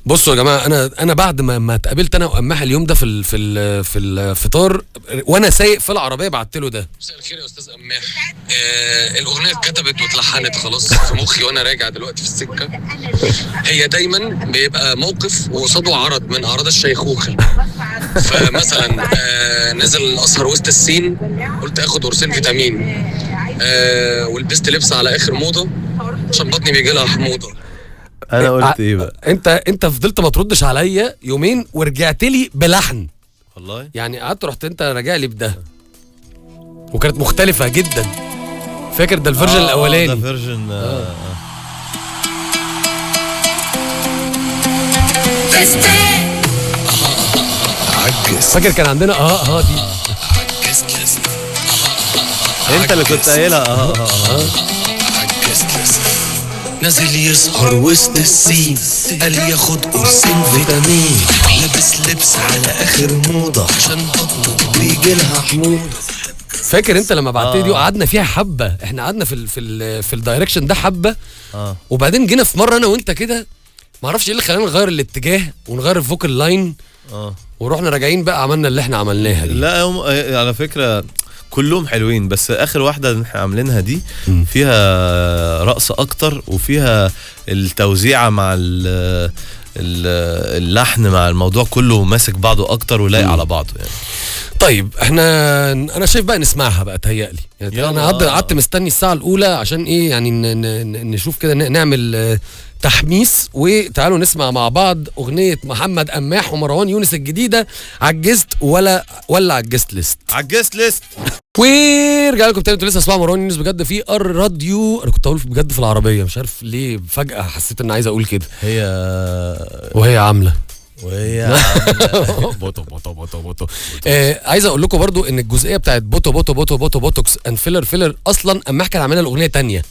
بصوا يا جماعة، انا بعد ما اتقابلت انا وقماح اليوم ده في في الفطار وانا سايق في العربية بعت له ده. مساء الخير يا استاذ قماح، الاغنية اتكتبت واتلحنت خلاص في مخي وانا راجع دلوقتي في السكة. هي دايما بيبقى موقف وقصاده عرض من اعراض الشيخوخة. فمثلا نزل اسهر وسط ال scene، قلت اخد قرصين فيتامين، ولبست لبس على اخر موضة عشان بطني بيجي لها حموضه. انا قلت ايه بقى؟ انت فضلت ما تردش عليا يومين ورجعت لي بلحن والله، يعني قعدت رحت انت راجع لي بده، وكانت مختلفة جدا. فاكر ده ال version الاولاني؟ ده version فاكر كان عندنا دي انت اللي كنت قايلها. نازل يسهر وسط ال scene، قال ياخد قرصين فيتامين، لابس لبس على اخر موضة عشان بطنه بيجيلها حموضه. فاكر انت لما بعتلي دي وقعدنا فيها حبه؟ احنا قعدنا في ال في ال في ال direction ده حبه، وبعدين جينا في مرة انا وانت كده ما اعرفش ايه اللي خلانا نغير الاتجاه ونغير ال vocal line، ورحنا راجعين بقى عملنا اللي احنا عملناها دي. لا على فكرة كلهم حلوين، بس اخر واحدة اللي احنا عاملينها دي فيها رقص اكتر، وفيها التوزيعه مع اللحن مع الموضوع كله ماسك بعضه اكتر ولايق على بعضه يعني. طيب انا شايف بقى نسمعها بقى، تهيألي يعني انا قعدت مستني الساعة الاولى عشان ايه يعني نشوف كده نعمل تحميس. وتعالوا نسمع مع بعض اغنية محمد قماح ومروان يونس الجديدة، عجزت ولا عجزت ليست. عجزت ليست. ورجع لكم تاني، انتوا لسه اسمعوا مروان يونس بجد في الراديو. انا كنت اقول بجد في العربية، مش عارف ليه فجاة حسيت ان عايز اقول كده. هي وهي عامله وهي بوتو بوتو بوتو بوتو. عايز اقول لكم برضو ان الجزئية بتاعت بوتو بوتو بوتو بوتو botox and filler filler اصلا قماح كان عاملها الاغنية تانية،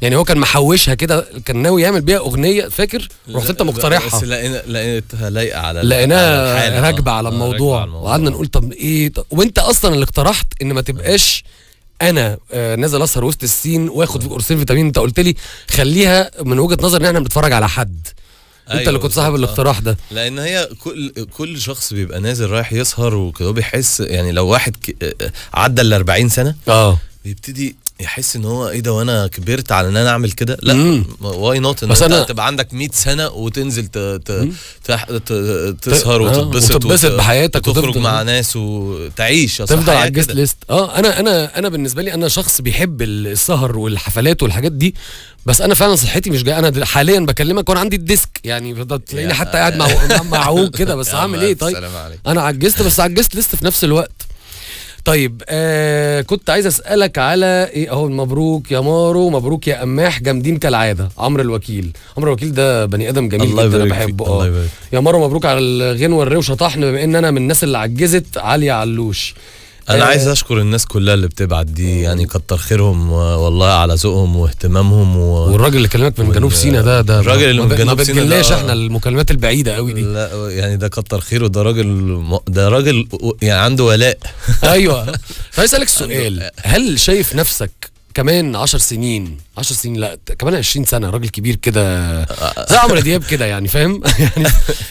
يعني هو كان محوشها كده، كان ناوي يعمل بيها اغنية. فاكر رحت انت مقترحها، بس لقيتها لايقة على لقيناها راكبه على الموضوع، وقعدنا نقول طب ايه طب. وانت اصلا اللي اقترحت ان ما تبقاش انا نازل اسهر وسط ال scene واخد في قرصين فيتامين. انت قلت لي خليها من وجهه نظر ان احنا بنتفرج على حد. أيوة، انت اللي كنت صاحب الاقتراح ده، لان هي كل شخص بيبقى نازل رايح يسهر وكده بيحس، يعني لو واحد عدى ال 40 سنة بيبتدي يحس ان هو ايه ده وانا كبرت على ان انا اعمل كده. لا why not، ان انت تبقى عندك 100 سنة وتنزل تسهر وتتبسط بحياتك وتخرج مع ناس وتعيش، تفضل على ال guest list. انا بالنسبة لي انا شخص بيحب السهر والحفلات والحاجات دي، بس انا فعلا صحتي مش جاية. انا حاليا بكلمك وانا عندي ال disc، يعني تلاقيني حتى قاعد معوج كده، بس هعمل ايه؟ طيب انا عجزت، بس عجزت لسه في نفس الوقت. طيب كنت عايز اسالك على ايه اهو. مبروك يا مارو، مبروك يا قماح، جامدين كالعادة. عمرو الوكيل، عمرو الوكيل ده بني ادم جميل جدا، انا بحبه. يا مارو مبروك على الغنوه الروشه طحن، بما ان انا من الناس اللي عجزت. علي علوش، انا عايز اشكر الناس كلها اللي بتبعت دي، يعني كتر خيرهم والله على ذوقهم واهتمامهم والراجل اللي كلمك من جنوب سينا ده الراجل اللي من جنوب سينا ما بتجلاش احنا المكالمات البعيدة قوي دي. لا يعني ده كتر خيره، ده راجل، ده راجل يعني عنده ولاء. ايوه. طيب اسالك سؤال، هل شايف نفسك كمان 10 سنين، 10 سنين لا كمان 20 سنة، راجل كبير كده زي عمرو دياب كده يعني، فاهم؟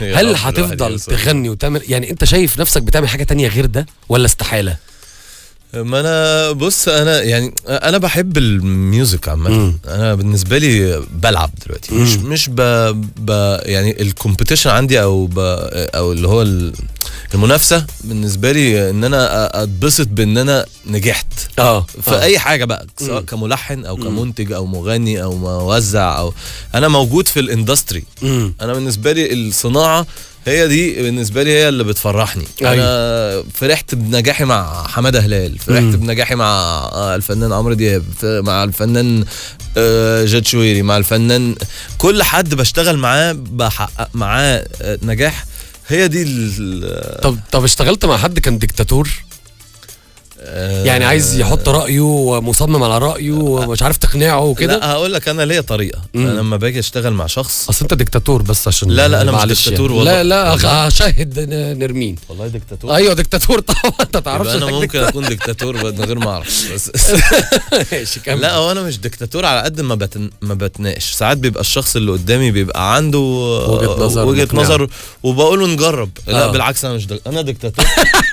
يعني هل هتفضل تغني وتعمل، يعني انت شايف نفسك بتعمل حاجة تانية غير ده ولا استحالة؟ ما انا بص، انا يعني انا بحب ال music عامة. انا بالنسبة لي بلعب دلوقتي، مش ب يعني ال competition عندي او او اللي هو المنافسة بالنسبة لي ان انا اتبسط بان انا نجحت في اي حاجة بقى، سواء كملحن او كمنتج او مغني او موزع، او انا موجود في ال industry. انا بالنسبة لي الصناعة هي دي بالنسبة لي هي اللي بتفرحني. أيوة. انا فرحت بنجاحي مع حمادة هلال، فرحت بنجاحي مع الفنان عمرو دياب، مع الفنان جاد شويري، مع الفنان، كل حد بشتغل معاه بحقق معاه نجاح. هي دي. طب اشتغلت مع حد كان ديكتاتور؟ يعني عايز يحط رايه ومصمم على رايه ومش عارف تقنعه وكده؟ لا هقول لك انا ليا طريقه. انا لما باجي اشتغل مع شخص، اصل انت ديكتاتور بس عشان لا لا انا مش ديكتاتور والله. لا لا هشهد نرمين والله ديكتاتور. ايوه ديكتاتور طبعا، انت تعرفش انا ممكن اكون ديكتاتور من غير ما اعرف بس. ماشي كمل. لا هو انا مش ديكتاتور على قد ما بتناقش. ساعات بيبقى الشخص اللي قدامي بيبقى عنده وجهه نظر وبقول له نجرب. لا بالعكس انا مش انا ديكتاتور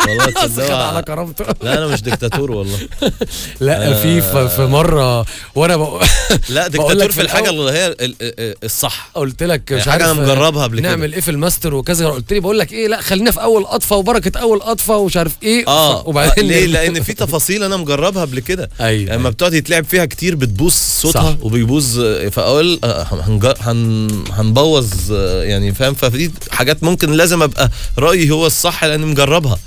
والله تصدق على كرامته. لا انا مش ديكتاتور والله. لا في مرة وانا لا ديكتاتور في الحاجة اللي هي الصح. قلت لك مش عارف انا مجربها قبل كده نعمل ايه في الماستر وكذا، قلت لي بقول لك ايه، لا خلينا في اول قطفه وبركة اول قطفه ومش عارف ايه. وبعدين ليه؟ لان في تفاصيل انا مجربها قبل كده. ايوه لما بتقعد يتلعب فيها كتير بتبوظ صوتها وبيبوظ، فاقول هنبوظ يعني فاهم. فدي حاجات ممكن لازم ابقى رايي هو الصح لان مجربها.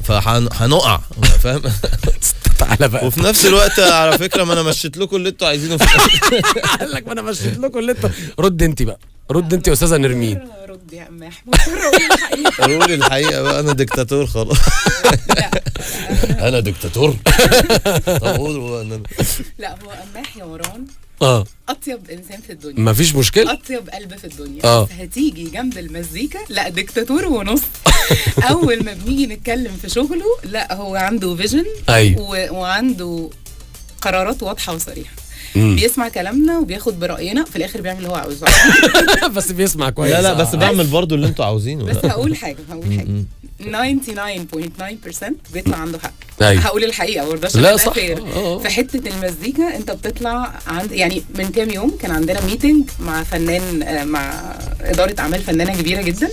فهنقع فاهم. تعالى بقى. وفي نفس الوقت على فكرة ما انا مشيت لكم اللي انتوا عايزينه. قال لك ما انا مشيت لكم اللي انتوا. رد انت بقى، رد انت يا استاذه نرمين. رد يا قماح، قولي الحقيقة بقى. انا ديكتاتور خلاص. انا ديكتاتور. طب قولوا انا. لا هو قماح يا مروان اطيب انسان في الدنيا، مفيش مشكلة، اطيب قلب في الدنيا. بس هتيجي جنب المزيكا لا ديكتاتور ونص. اول ما بنيجي نتكلم في شغله لا هو عنده vision. أيوه. وعنده قرارات واضحة وصريحة. بيسمع كلامنا وبياخد براينا، في الاخر بيعمل اللي هو عاوزه. بس بيسمع كويس. لا لا بس بعمل برضو اللي انتوا عاوزينه. بس هقول حاجة 99.9% بيطلع عنده حق. أيوة. هقول الحقيقة برضه عشان لا صح. في حتة المزيكا انت بتطلع عند، يعني من كام يوم كان عندنا meeting مع فنان، مع ادارة اعمال فنانة كبيرة جدا.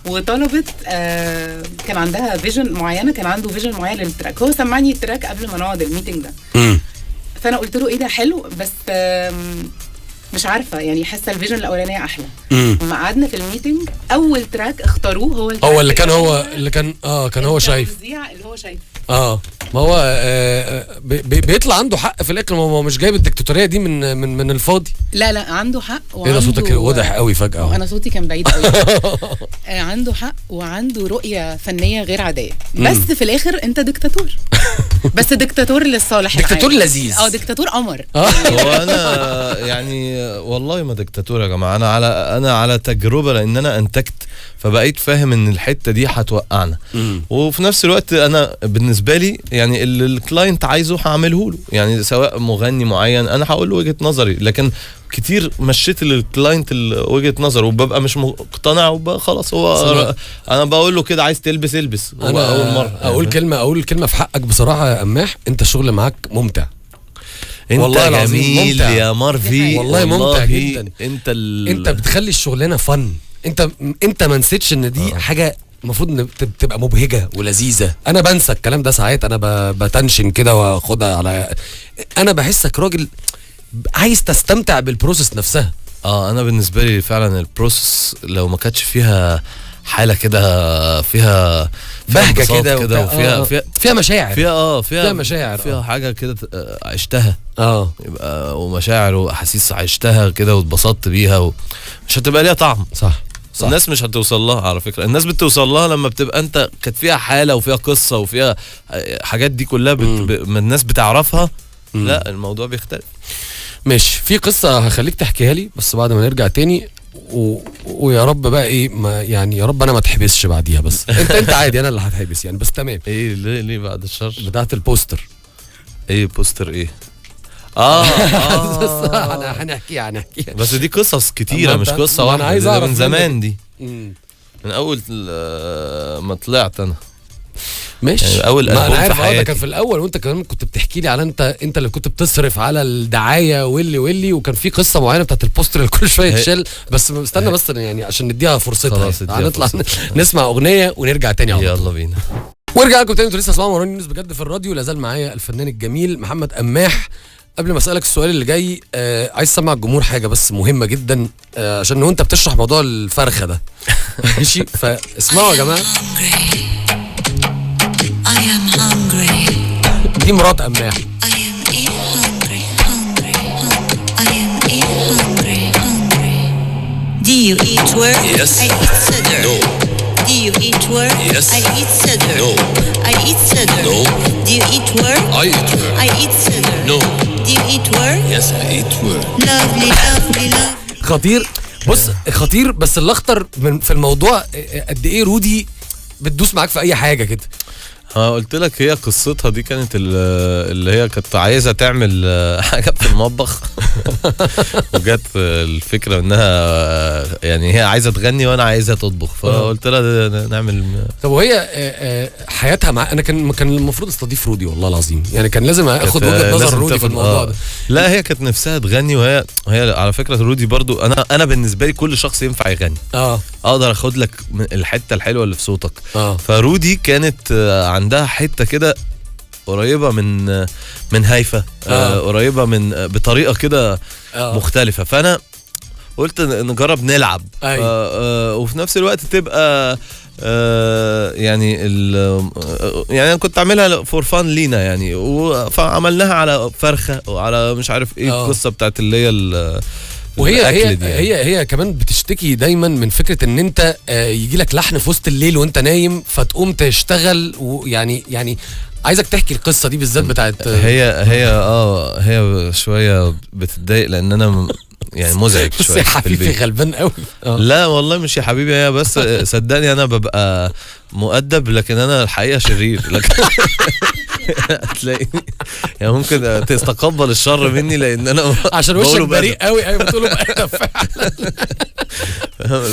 وطلبت كان عندها vision معينة، كان عنده vision معين لل track. هو سمعني ال track قبل ما نقعد ال meeting ده. فانا قلت له ايه ده حلو، بس مش عارفه يعني حاسه ال vision الاولانية احلى. لما قعدنا في ال meeting اول track اختاروه هو ال track هو اللي كان هو اللي كان كان هو شايف اللي هو شايف. ما هو بيطلع عنده حق في الاخر. هو مش جايب الدكتاتورية دي من من من الفاضي. لا لا عنده حق. ايه ده صوتك واضح قوي فجاة. انا صوتي كان بعيد قوي. عنده حق وعنده رؤية فنية غير عادية. بس في الاخر انت دكتاتور. بس دكتاتور للصالح، دكتاتور لذيذ، دكتاتور قمر. هو انا يعني والله ما دكتاتور يا جماعة. انا على تجربه، لان انا انتجت فبقيت فاهم ان الحتة دي هتوقعنا. وفي نفس الوقت انا بالنسبة لي يعني اللي ال client عايزه هعمله له، يعني سواء مغني معين انا هقول له وجهه نظري، لكن كتير مشيت لل client وجهه نظره وببقى مش مقتنع وخلاص. هو انا بقول له كده عايز تلبس البس. انا اول مرة اقول كلمة في حقك بصراحة يا قماح، انت الشغل معاك ممتع. انت والله العظيم ممتع يا مارفي، والله ممتع جدا. انت بتخلي الشغلانة fun. انت ما نسيتش ان دي حاجة المفروض تبقى مبهجه ولذيذه. انا بنسى الكلام ده ساعات، انا بتنشن كده واخدها على، انا بحسك راجل عايز تستمتع بال process نفسها. انا بالنسبة لي فعلا ال process لو ما كانتش فيها حاله كده فيها بهجة كده وفيها فيها مشاعر، فيها مشاعر، فيها حاجة كده عشتها يبقى ومشاعر واحاسيس عشتها كده واتبسطت بيها مش هتبقى ليها طعم. صح. الناس مش هتوصل لها على فكرة. الناس بتوصل لها لما بتبقى انت كانت فيها حاله وفيها قصة وفيها حاجات دي كلها ما الناس بتعرفها. لا الموضوع بيختلف. ماشي، في قصة هخليك تحكيها لي بس بعد ما نرجع تاني، ويا رب بقى ايه ما يعني، يا رب انا ما اتحبسش بعديها. بس انت عادي، انا اللي هتحبس يعني، بس تمام. ايه ليه بعد الشر بتاعت ال poster؟ ايه poster ايه؟ هنحكيها بس دي قصص كتيرة مش قصة واحدة. انا عايز اعرف من زمان دي، من اول ما طلعت انا. ماشي يعني اول ما انا عارف. ده كان في الاول، وانت كمان كنت بتحكي لي على انت اللي كنت بتصرف على الدعاية واللي وكان في قصة معينة بتاعت ال poster اللي كل شوية يتشال. بس استنى بس يعني عشان نديها فرصتها. هنطلع نسمع اغنية ونرجع تاني على طول. يلا بينا. ورجع لكم تاني. انتوا لسه اسمعوا مروان يونس بجد في الراديو. لازال معايا الفنان الجميل محمد قماح. قبل ما اسالك السؤال اللي جاي، عايز اسمع الجمهور حاجة بس مهمة جدا، عشان وانت بتشرح موضوع الفرخه ده. ماشي، فاسمعوا يا جماعة. دي مرات قماح. Do you eat work? Yes. I eat sugar. No. Do you eat work? Yes. I eat cedar. No. I eat cedar. No. Do you eat work? I eat work. I eat cedar. No. Do you eat work? Yes, I eat work. Lovely, lovely, lovely. خطير. بص خطير، بس الاخطر في الموضوع قد ايه رودي بتدوس معاك في اي حاجة كده. قلت لك هي قصتها دي كانت اللي هي كانت عايزه تعمل حاجة في المطبخ وجت الفكرة انها يعني هي عايزه تغني وانا عايزه تطبخ، فقلت لها نعمل. طب وهي حياتها مع انا كان المفروض استضيف رودي والله العظيم، يعني كان لازم اخد وجهه نظر رودي في الموضوع ده. لا هي كانت نفسها تغني، وهي على فكرة رودي برضو انا بالنسبة لي كل شخص ينفع يغني، اقدر اخد لك الحتة الحلوة اللي في صوتك. فرودي كانت عندها حتة كده قريبه من هيفا، قريبه من بطريقة كده مختلفة، فانا قلت نجرب نلعب. وفي نفس الوقت تبقى يعني يعني انا كنت اعملها for fun لينا يعني، فعملناها على فرخة وعلى مش عارف ايه القصة بتاعت اللي هي وهي هي دي يعني. هي كمان بتشتكي دايما من فكرة ان انت يجي لك لحن في وسط الليل وانت نايم فتقوم تشتغل، ويعني يعني عايزك تحكي القصة دي بالذات بتاعت هي هي شوية بتتضايق لان انا يعني مزعج شوية. بس يا حبيبي غلبان قوي. لا والله مش يا حبيبي، هي بس صدقني انا ببقى مؤدب لكن انا الحقيقة شرير، لكن هتلاقيني يعني ممكن تتقبل الشر مني لان انا عشان وشك بريء قوي. ايوه بتقوله بأدب فعلا.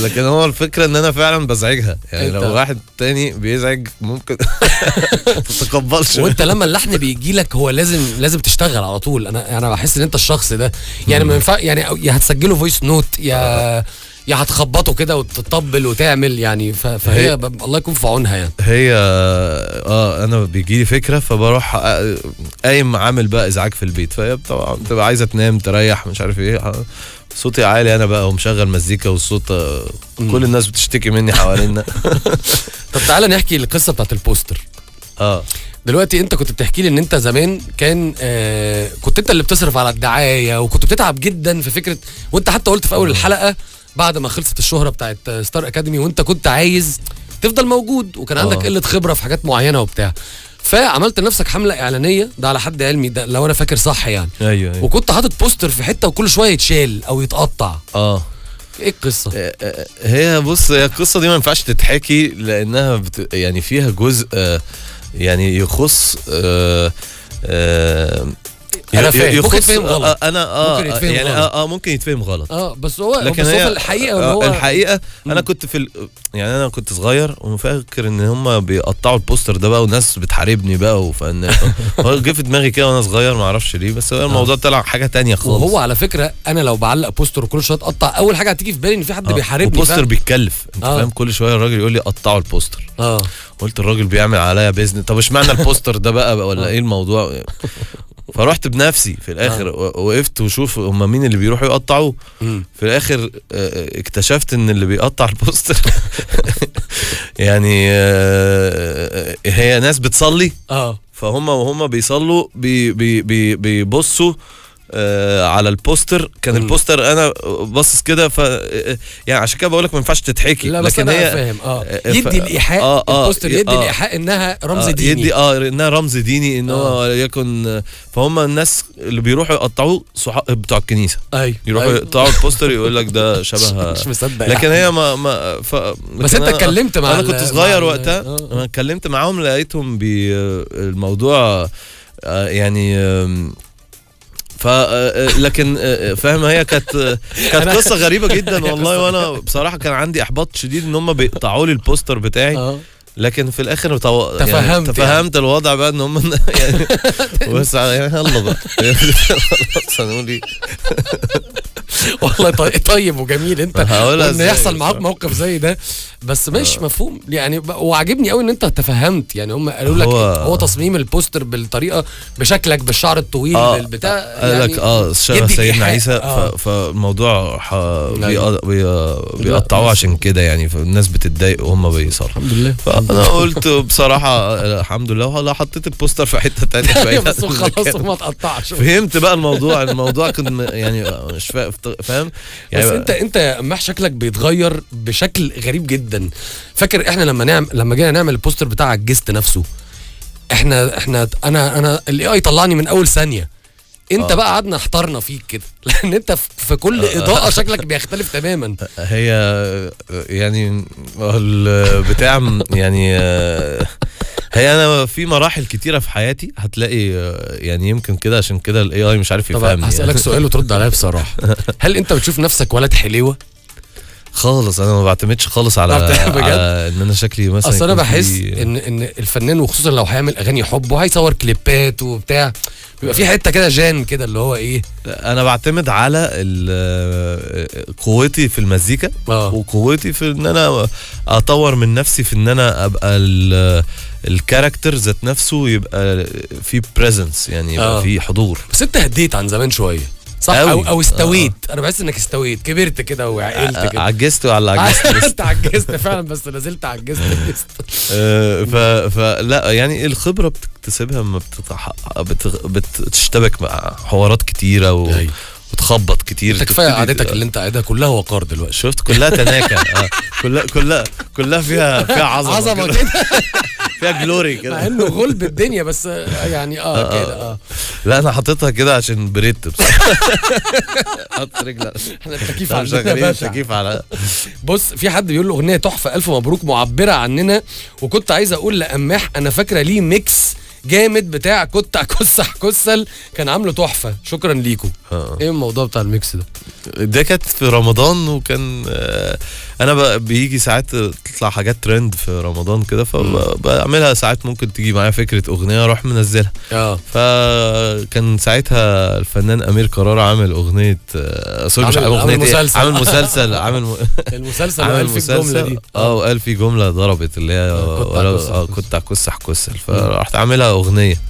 لكن هو الفكرة ان انا فعلا بزعجها، يعني لو واحد تاني بيزعج ممكن تتقبلش. وانت لما اللحن بيجي لك هو لازم تشتغل على طول. انا بحس ان انت الشخص ده يعني ما ينفع، يعني يا هتسجله voice note يا هتخبطه كده وتطبل وتعمل يعني، فهي الله يكون في عونها يعني. هي انا بيجي لي فكرة فبروح قايم عامل بقى ازعاج في البيت، فهي طبعا بتبقى عايزه تنام تريح مش عارف ايه، صوتي عالي انا بقى ومشغل مزيكا والصوت كل الناس بتشتكي مني حوالينا. طب تعالى نحكي القصة بتاعت ال poster. دلوقتي انت كنت بتحكي لي ان انت زمان كان كنت انت اللي بتصرف على الدعاية وكنت بتتعب جدا في فكرة، وانت حتى قلت في اول الحلقة بعد ما خلصت الشهرة بتاعت ستار اكاديمي وانت كنت عايز تفضل موجود وكان عندك قلة خبره في حاجات معينة وبتاع، فعملت لنفسك حمله اعلانية، ده على حد علمي ده لو انا فاكر صح يعني. ايوه. وكنت حاطط poster في حتة وكل شوية يتشال او يتقطع. ايه القصة؟ هي بص، هي القصة دي ما ينفعش تتحكي لانها يعني فيها جزء يعني يخص انا فاهم ممكن يتفهم غلط. انا ممكن يتفهم يعني غلط. ممكن يتفهم غلط. بس هو لكن بس هي هو في الحقيقة هو الحقيقة انا كنت في يعني انا كنت صغير ومفكر ان هم بيقطعوا ال poster ده بقى وناس بتحاربني بقى، وفن هو جه في دماغي كده وانا صغير ما اعرفش ليه، بس هو الموضوع طلع حاجة تانية خالص. وهو على فكرة انا لو بعلق poster وكل شوية اتقطع، اول حاجة هتيجي في بالي ان في حد بيحاربني. ال poster بيتكلف انت فاهم، كل شوية الراجل يقول لي قطعوا ال poster. قلت الراجل بيعمل عليا business، طب اشمعنى ال poster ده بقى ولا ايه الموضوع؟ فرحت بنفسي في الاخر وقفت وشوف هم مين اللي بيروحوا يقطعوا. في الاخر اكتشفت ان اللي بيقطع ال poster يعني هي ناس بتصلي. فهم وهم بيصلوا بي بي بي بيبصوا على ال poster. كان ال poster انا باصص كده، ف يعني عشان كده بقول لك ما ينفعش تتحكي. لا بس لكن انا هي فاهم. يدي الايحاء ال poster يدي الايحاء انها رمز ديني، يدي انها رمز ديني، ان هو يكن. فهم الناس اللي بيروحوا يقطعوه بتوع الكنيسة. ايوه يروحوا يقطعوا ال poster يقول لك ده شبه مش مصدق. لكن هي ما بس انت اتكلمت مع انا كنت صغير وقتها، انا اتكلمت معاهم لقيتهم بالموضوع يعني ف لكن فاهم، هي كانت قصة غريبة جدا والله. وانا بصراحة كان عندي احباط شديد ان هم بيقطعوا لي ال poster بتاعي، لكن في الاخر تفهمت يعني الوضع بقى ان هم يعني بس يعني يلا بقى خلاص هنقول ايه. والله طيب وجميل انت ان يحصل معاك موقف زي ده، بس مش مفهوم يعني. وعجبني قوي ان انت تفهمت يعني، هم قالوا لك هو تصميم ال poster بالطريقة بشكلك بالشعر الطويل بالبتاع يعني قال لك شبه سيدنا عيسى. فالموضوع بيقطعوه عشان كده يعني، فالناس بتتضايق وهم بيصروا. الحمد لله. فانا قلت بصراحة الحمد لله، والله حطيت ال poster في حتة ثانية بس خلاص وما تقطعش. فهمت بقى الموضوع كان يعني مش فاهم فاهم يعني. بس انت يا قماح شكلك بيتغير بشكل غريب جدا. فاكر احنا لما جينا نعمل ال poster بتاع الجست نفسه، احنا انا ال AI طلعني من اول ثانية. انت بقى قعدنا احترنا فيك كده، لان انت في كل اضاءه شكلك بيختلف تماما. هي يعني البتاع يعني هي انا في مراحل كتيرة في حياتي هتلاقي يعني يمكن كده، عشان كده ال AI مش عارف يفهمني. طب هسألك سؤال وترد عليا بصراحة، هل انت بتشوف نفسك ولد حليوه؟ خالص انا ما بعتمدش خالص على ان انا شكلي مثلا. اصل انا بحس ان الفنان، وخصوصا لو هيعمل اغاني حب وهيصور كليبات وبتاع، بيبقى في حتة كده جان كده اللي هو ايه. انا بعتمد على قوتي في المزيكا وقوتي في ان انا اطور من نفسي، في ان انا ابقى ال character ذات نفسه، يبقى في presence يعني، يبقى في حضور. بس انت هديت عن زمان شوية صح؟ او استويت. انا بحس انك استويت، كبرت كده وعقلت كده. عجزت ولا عجزت؟ انت عجزت فعلا، بس نزلت عجزت. فلا يعني الخبرة بتكتسبها لما بتشتبك مع حوارات كتيرة وتخبط كتير. انت كفاية قعدتك اللي انت قاعدها كلها وقار دلوقتي، شفت كلها تناكه. كلها فيها عظمه كده، فيها glory كده، مع انه غلب الدنيا بس يعني كده. لا انا حطيتها كده عشان بريت بصراحة. حط رجلك، احنا التكييف عندنا التكييف على. بص في حد بيقول اغنية تحفة، الف مبروك، معبرة عننا. وكنت عايز اقول لقماح انا فاكره ليه mix جامد بتاع كنت كسح كسل، كان عامله تحفة، شكرا ليكم. ايه الموضوع بتاع ال mix ده؟ ده كانت في رمضان، وكان انا بيجي ساعات تطلع حاجات ترند في رمضان كده، فبعملها ساعات. ممكن تيجي معايا فكرة اغنية اروح منزلها. فكان ساعتها الفنان امير كرارة عامل اغنية، sorry مش عامل اغنية، عامل مسلسل، عامل المسلسل وقال في الجملة دي. وقال في جملة ضربت اللي هي كنت كسح كسل، فرحت عاملها اغنية.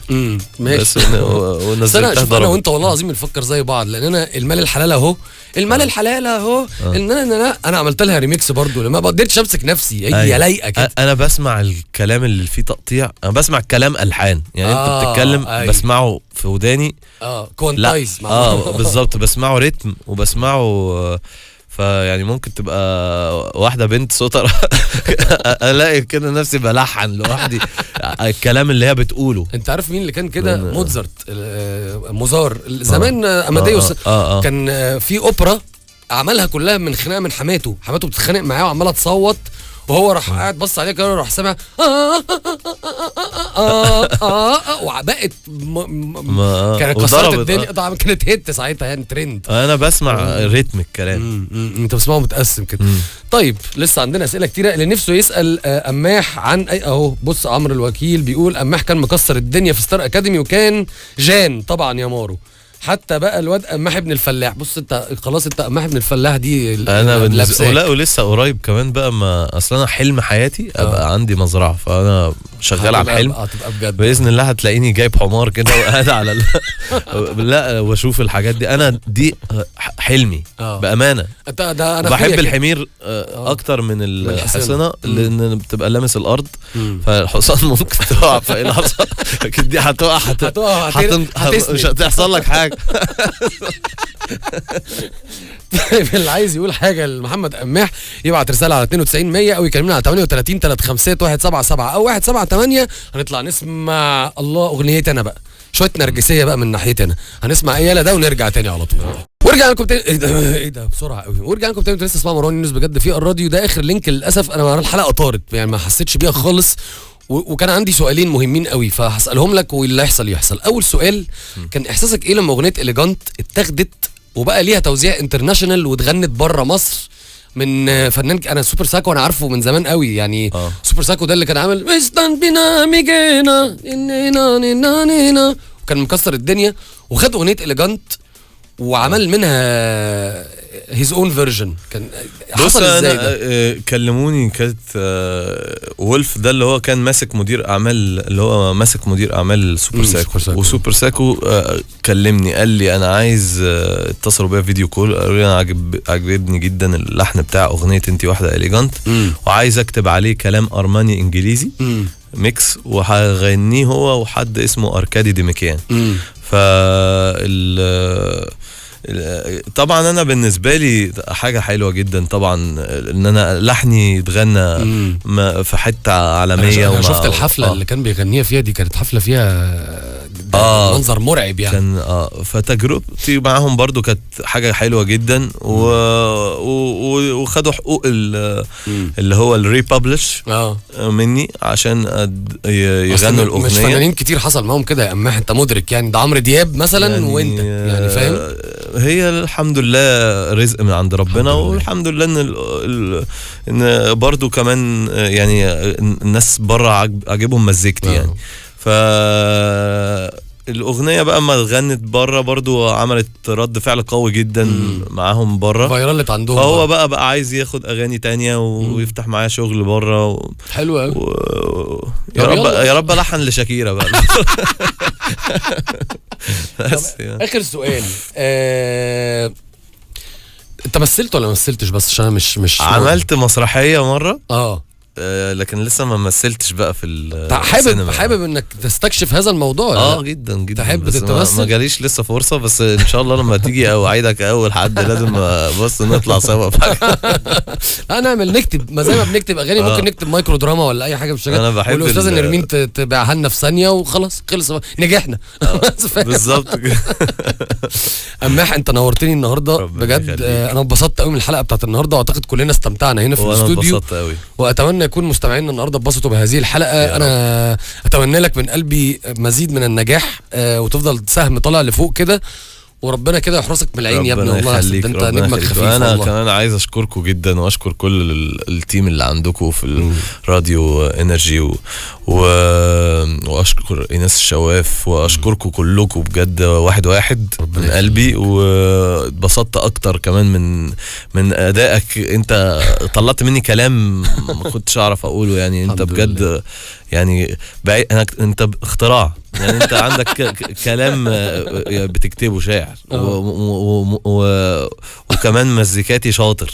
ماشي. بس ونزلتها ضربت. انا وانت والله العظيم بنفكر زي بعض، لان انا المال الحلال اهو، المال الحلال اهو، ان انا عملت لها ريميكس برضو، لما ما قدرتش امسك نفسي، هي لايقة كده. انا بسمع الكلام اللي فيه تقطيع، انا بسمع الكلام الحان يعني. انت بتتكلم بسمعه في وداني quantize. بالظبط، بسمعه رتم وبسمعه. فيعني ممكن تبقى واحدة بنت صوتها الاقي كده نفسي بلحن لوحدي الكلام اللي هي بتقوله. انت عارف مين اللي كان كده؟ موزارت، موزار زمان، اماديوس. كان في اوبرا عملها كلها من خناقه من حماته، حماته بتتخانق معاه وعماله تصوت، وهو راح قاعد بص عليها كده وراح سامع وبقت كانت كسرت الدنيا. طبعا كانت hit ساعتها يعني، ترند. انا بسمع رتم الكلام. انت بتسمعه متقسم كده. طيب لسه عندنا اسئلة كتيرة. اللي نفسه يسال قماح عن اي، اهو بص عمرو الوكيل بيقول قماح كان مكسر الدنيا في ستار اكاديمي وكان جان طبعا يا مارو، حتى بقى الواد قماح ابن الفلاح. بص انت خلاص، انت قماح ابن الفلاح دي انا بالنسبة. لا ولسه قريب كمان بقى، ما اصل انا حلم حياتي ابقى عندي مزرعة، فانا شغال على الحلم. هتبقى بجد باذن الله. هتلاقيني جايب حمار كده وقاعد على لا واشوف الحاجات دي. انا دي حلمي بامانه. ده انا بحب الحمير اكتر من الحصنه، لان بتبقى لامس الارض، فالحصان ممكن تقع في اي لحظة. لكن دي هتقع، مش هتحصل لك حاجة. طيب اللي عايز يقول حاجة لمحمد قماح يبعت رسالة على 92 100 او يكلمنا على 38 35 177 او 178. هنطلع نسمع الله اغنيتي انا بقى، شوية نرجسية بقى من ناحيتي انا. هنسمع ايه ده ونرجع تاني على طول. ورجع لكم تاني. ايه ده بسرعة قوي. ورجع لكم تاني. انتوا لسه اسمعوا مروان يونس بجد في الراديو. ده اخر link للاسف. انا الحلقة طارت يعني، ما حسيتش بيها خالص، وكان عندي سؤالين مهمين قوي فهسألهم لك واللي يحصل يحصل. اول سؤال، كان احساسك ايه لما اغنية إليجانت اتاخدت وبقى ليها توزيع international واتغنت بره مصر من فنان انا سوبر ساكو، انا عارفه من زمان قوي يعني. سوبر ساكو ده اللي كان عامل مستان بينا ميجينا نينا نينا نينا، وكان مكسر الدنيا، وخد اغنية إليجانت وعمل منها his own version. كان حصل ازاي ده؟ كلموني، كانت وولف ده اللي هو كان ماسك مدير اعمال، اللي هو ماسك مدير اعمال سوبر ساكو. وسوبر ساكو كلمني قال لي انا عايز، اتصلوا بيا video call، قالوا لي انا عجبني جدا اللحن بتاع اغنية انت واحدة إليجانت، وعايز اكتب عليه كلام ارماني انجليزي mix، وهغنيه هو وحد اسمه اركادي ديميكيان. فال طبعا انا بالنسبة لي حاجة حلوة جدا طبعا ان انا لحني يتغنى في حتة عالمية. انا شفت الحفلة اللي كان بيغنيها فيها دي، كانت حفلة فيها منظر مرعب يعني. كان فتجربتي معاهم برضو كانت حاجة حلوة جدا، وخدوا حقوق اللي هو ال republish مني عشان يغنوا الاغنية. مش فنانين كتير حصل معاهم كده يا أماح، انت مدرك يعني، ده عمرو دياب مثلا يعني، وانت يعني فاهم. هي الحمد لله رزق من عند ربنا، والحمد لله ان ان برضو كمان يعني الناس بره عجبهم مزيكتي يعني. ف الاغنية بقى ما غنت بره برضو عملت رد فعل قوي جدا معاهم بره، viral ت عندهم. فهو بقى عايز ياخد اغاني تانية ويفتح معايا شغل بره حلو قوي. يا رب يا رب لحن لشاكيرا بقى. بس يعني. اخر سؤال، انت مثلت ولا ما مثلتش؟ بس عشان مش عملت مسرحية مرة لكن لسه ما مثلتش بقى في السينما. حابب انك تستكشف هذا الموضوع؟ جدا جدا. تحب تتمثل؟ ما جاليش لسه فرصة، بس ان شاء الله لما تيجي اوعدك اول حد لازم بص نطلع سوا في حاجة. لا نعمل نكتب، ما زي ما بنكتب اغاني ممكن نكتب micro drama ولا اي حاجة بالشكل. انا بحب والاستاذه نرمين تبيعها لنا في ثانية وخلاص، خلص نجحنا. بالظبط كده. أماح انت نورتني النهارده بجد، انا اتبسطت قوي من الحلقة بتاعت النهارده، واعتقد كلنا استمتعنا هنا في الاستوديو. واتمنى يكون مستمعينا النهارده اتبسطوا بهذه الحلقة. انا اتمنى لك من قلبي مزيد من النجاح، وتفضل سهم طالع لفوق كده، وربنا كده يحرسك من العين يا ابني. والله انت نجمك خفيف. انا كمان عايز اشكركم جدا، واشكر كل ال team اللي عندكم في الراديو انرجي، واشكر ايناس الشواف، واشكركم كلكم بجد واحد واحد من قلبي. واتبسطت اكتر كمان من ادائك، انت طلعت مني كلام ما كنتش اعرف اقوله يعني. انت بجد يعني انت اختراع يعني، انت عندك كلام بتكتبه شاعر، وكمان مزيكاتي شاطر،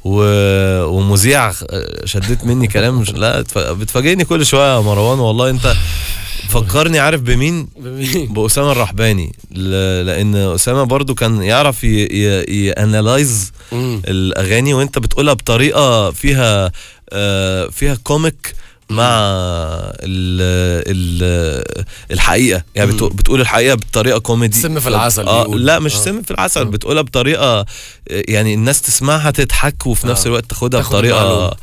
ومذيع شديت مني كلام. لا بتفاجئني كل شوية يا مروان والله. انت فكرني عارف بمين؟ بأسامة الرحباني، لأن أسامة برضو كان يعرف ي analyze الأغاني، وانت بتقولها بطريقة فيها comic مع الحقيقة يعني. بتقول الحقيقة بطريقة كوميدي، سم في العسل. لا مش سم في العسل، بتقولها بطريقة يعني الناس تسمعها تضحك، وفي نفس الوقت تاخدها بطريقة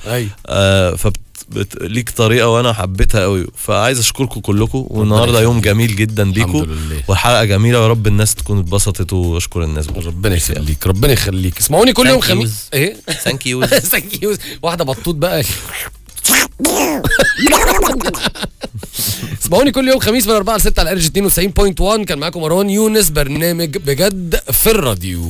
ليك طريقه، وانا حبيتها قوي. فعايز اشكركم كلكم، والنهارده يوم جميل جدا بيكم، والحلقة جميلة، ويا رب الناس تكون اتبسطت، واشكر الناس. ربنا يخليك، ربنا يخليك. اسمعوني كل يوم خميس. ايه thank you thank you. واحدة بطوط بقى. اسمعوني كل يوم خميس من 4 ل 6 على انرجي 92.1. كان معاكم مروان يونس، برنامج بجد في الراديو.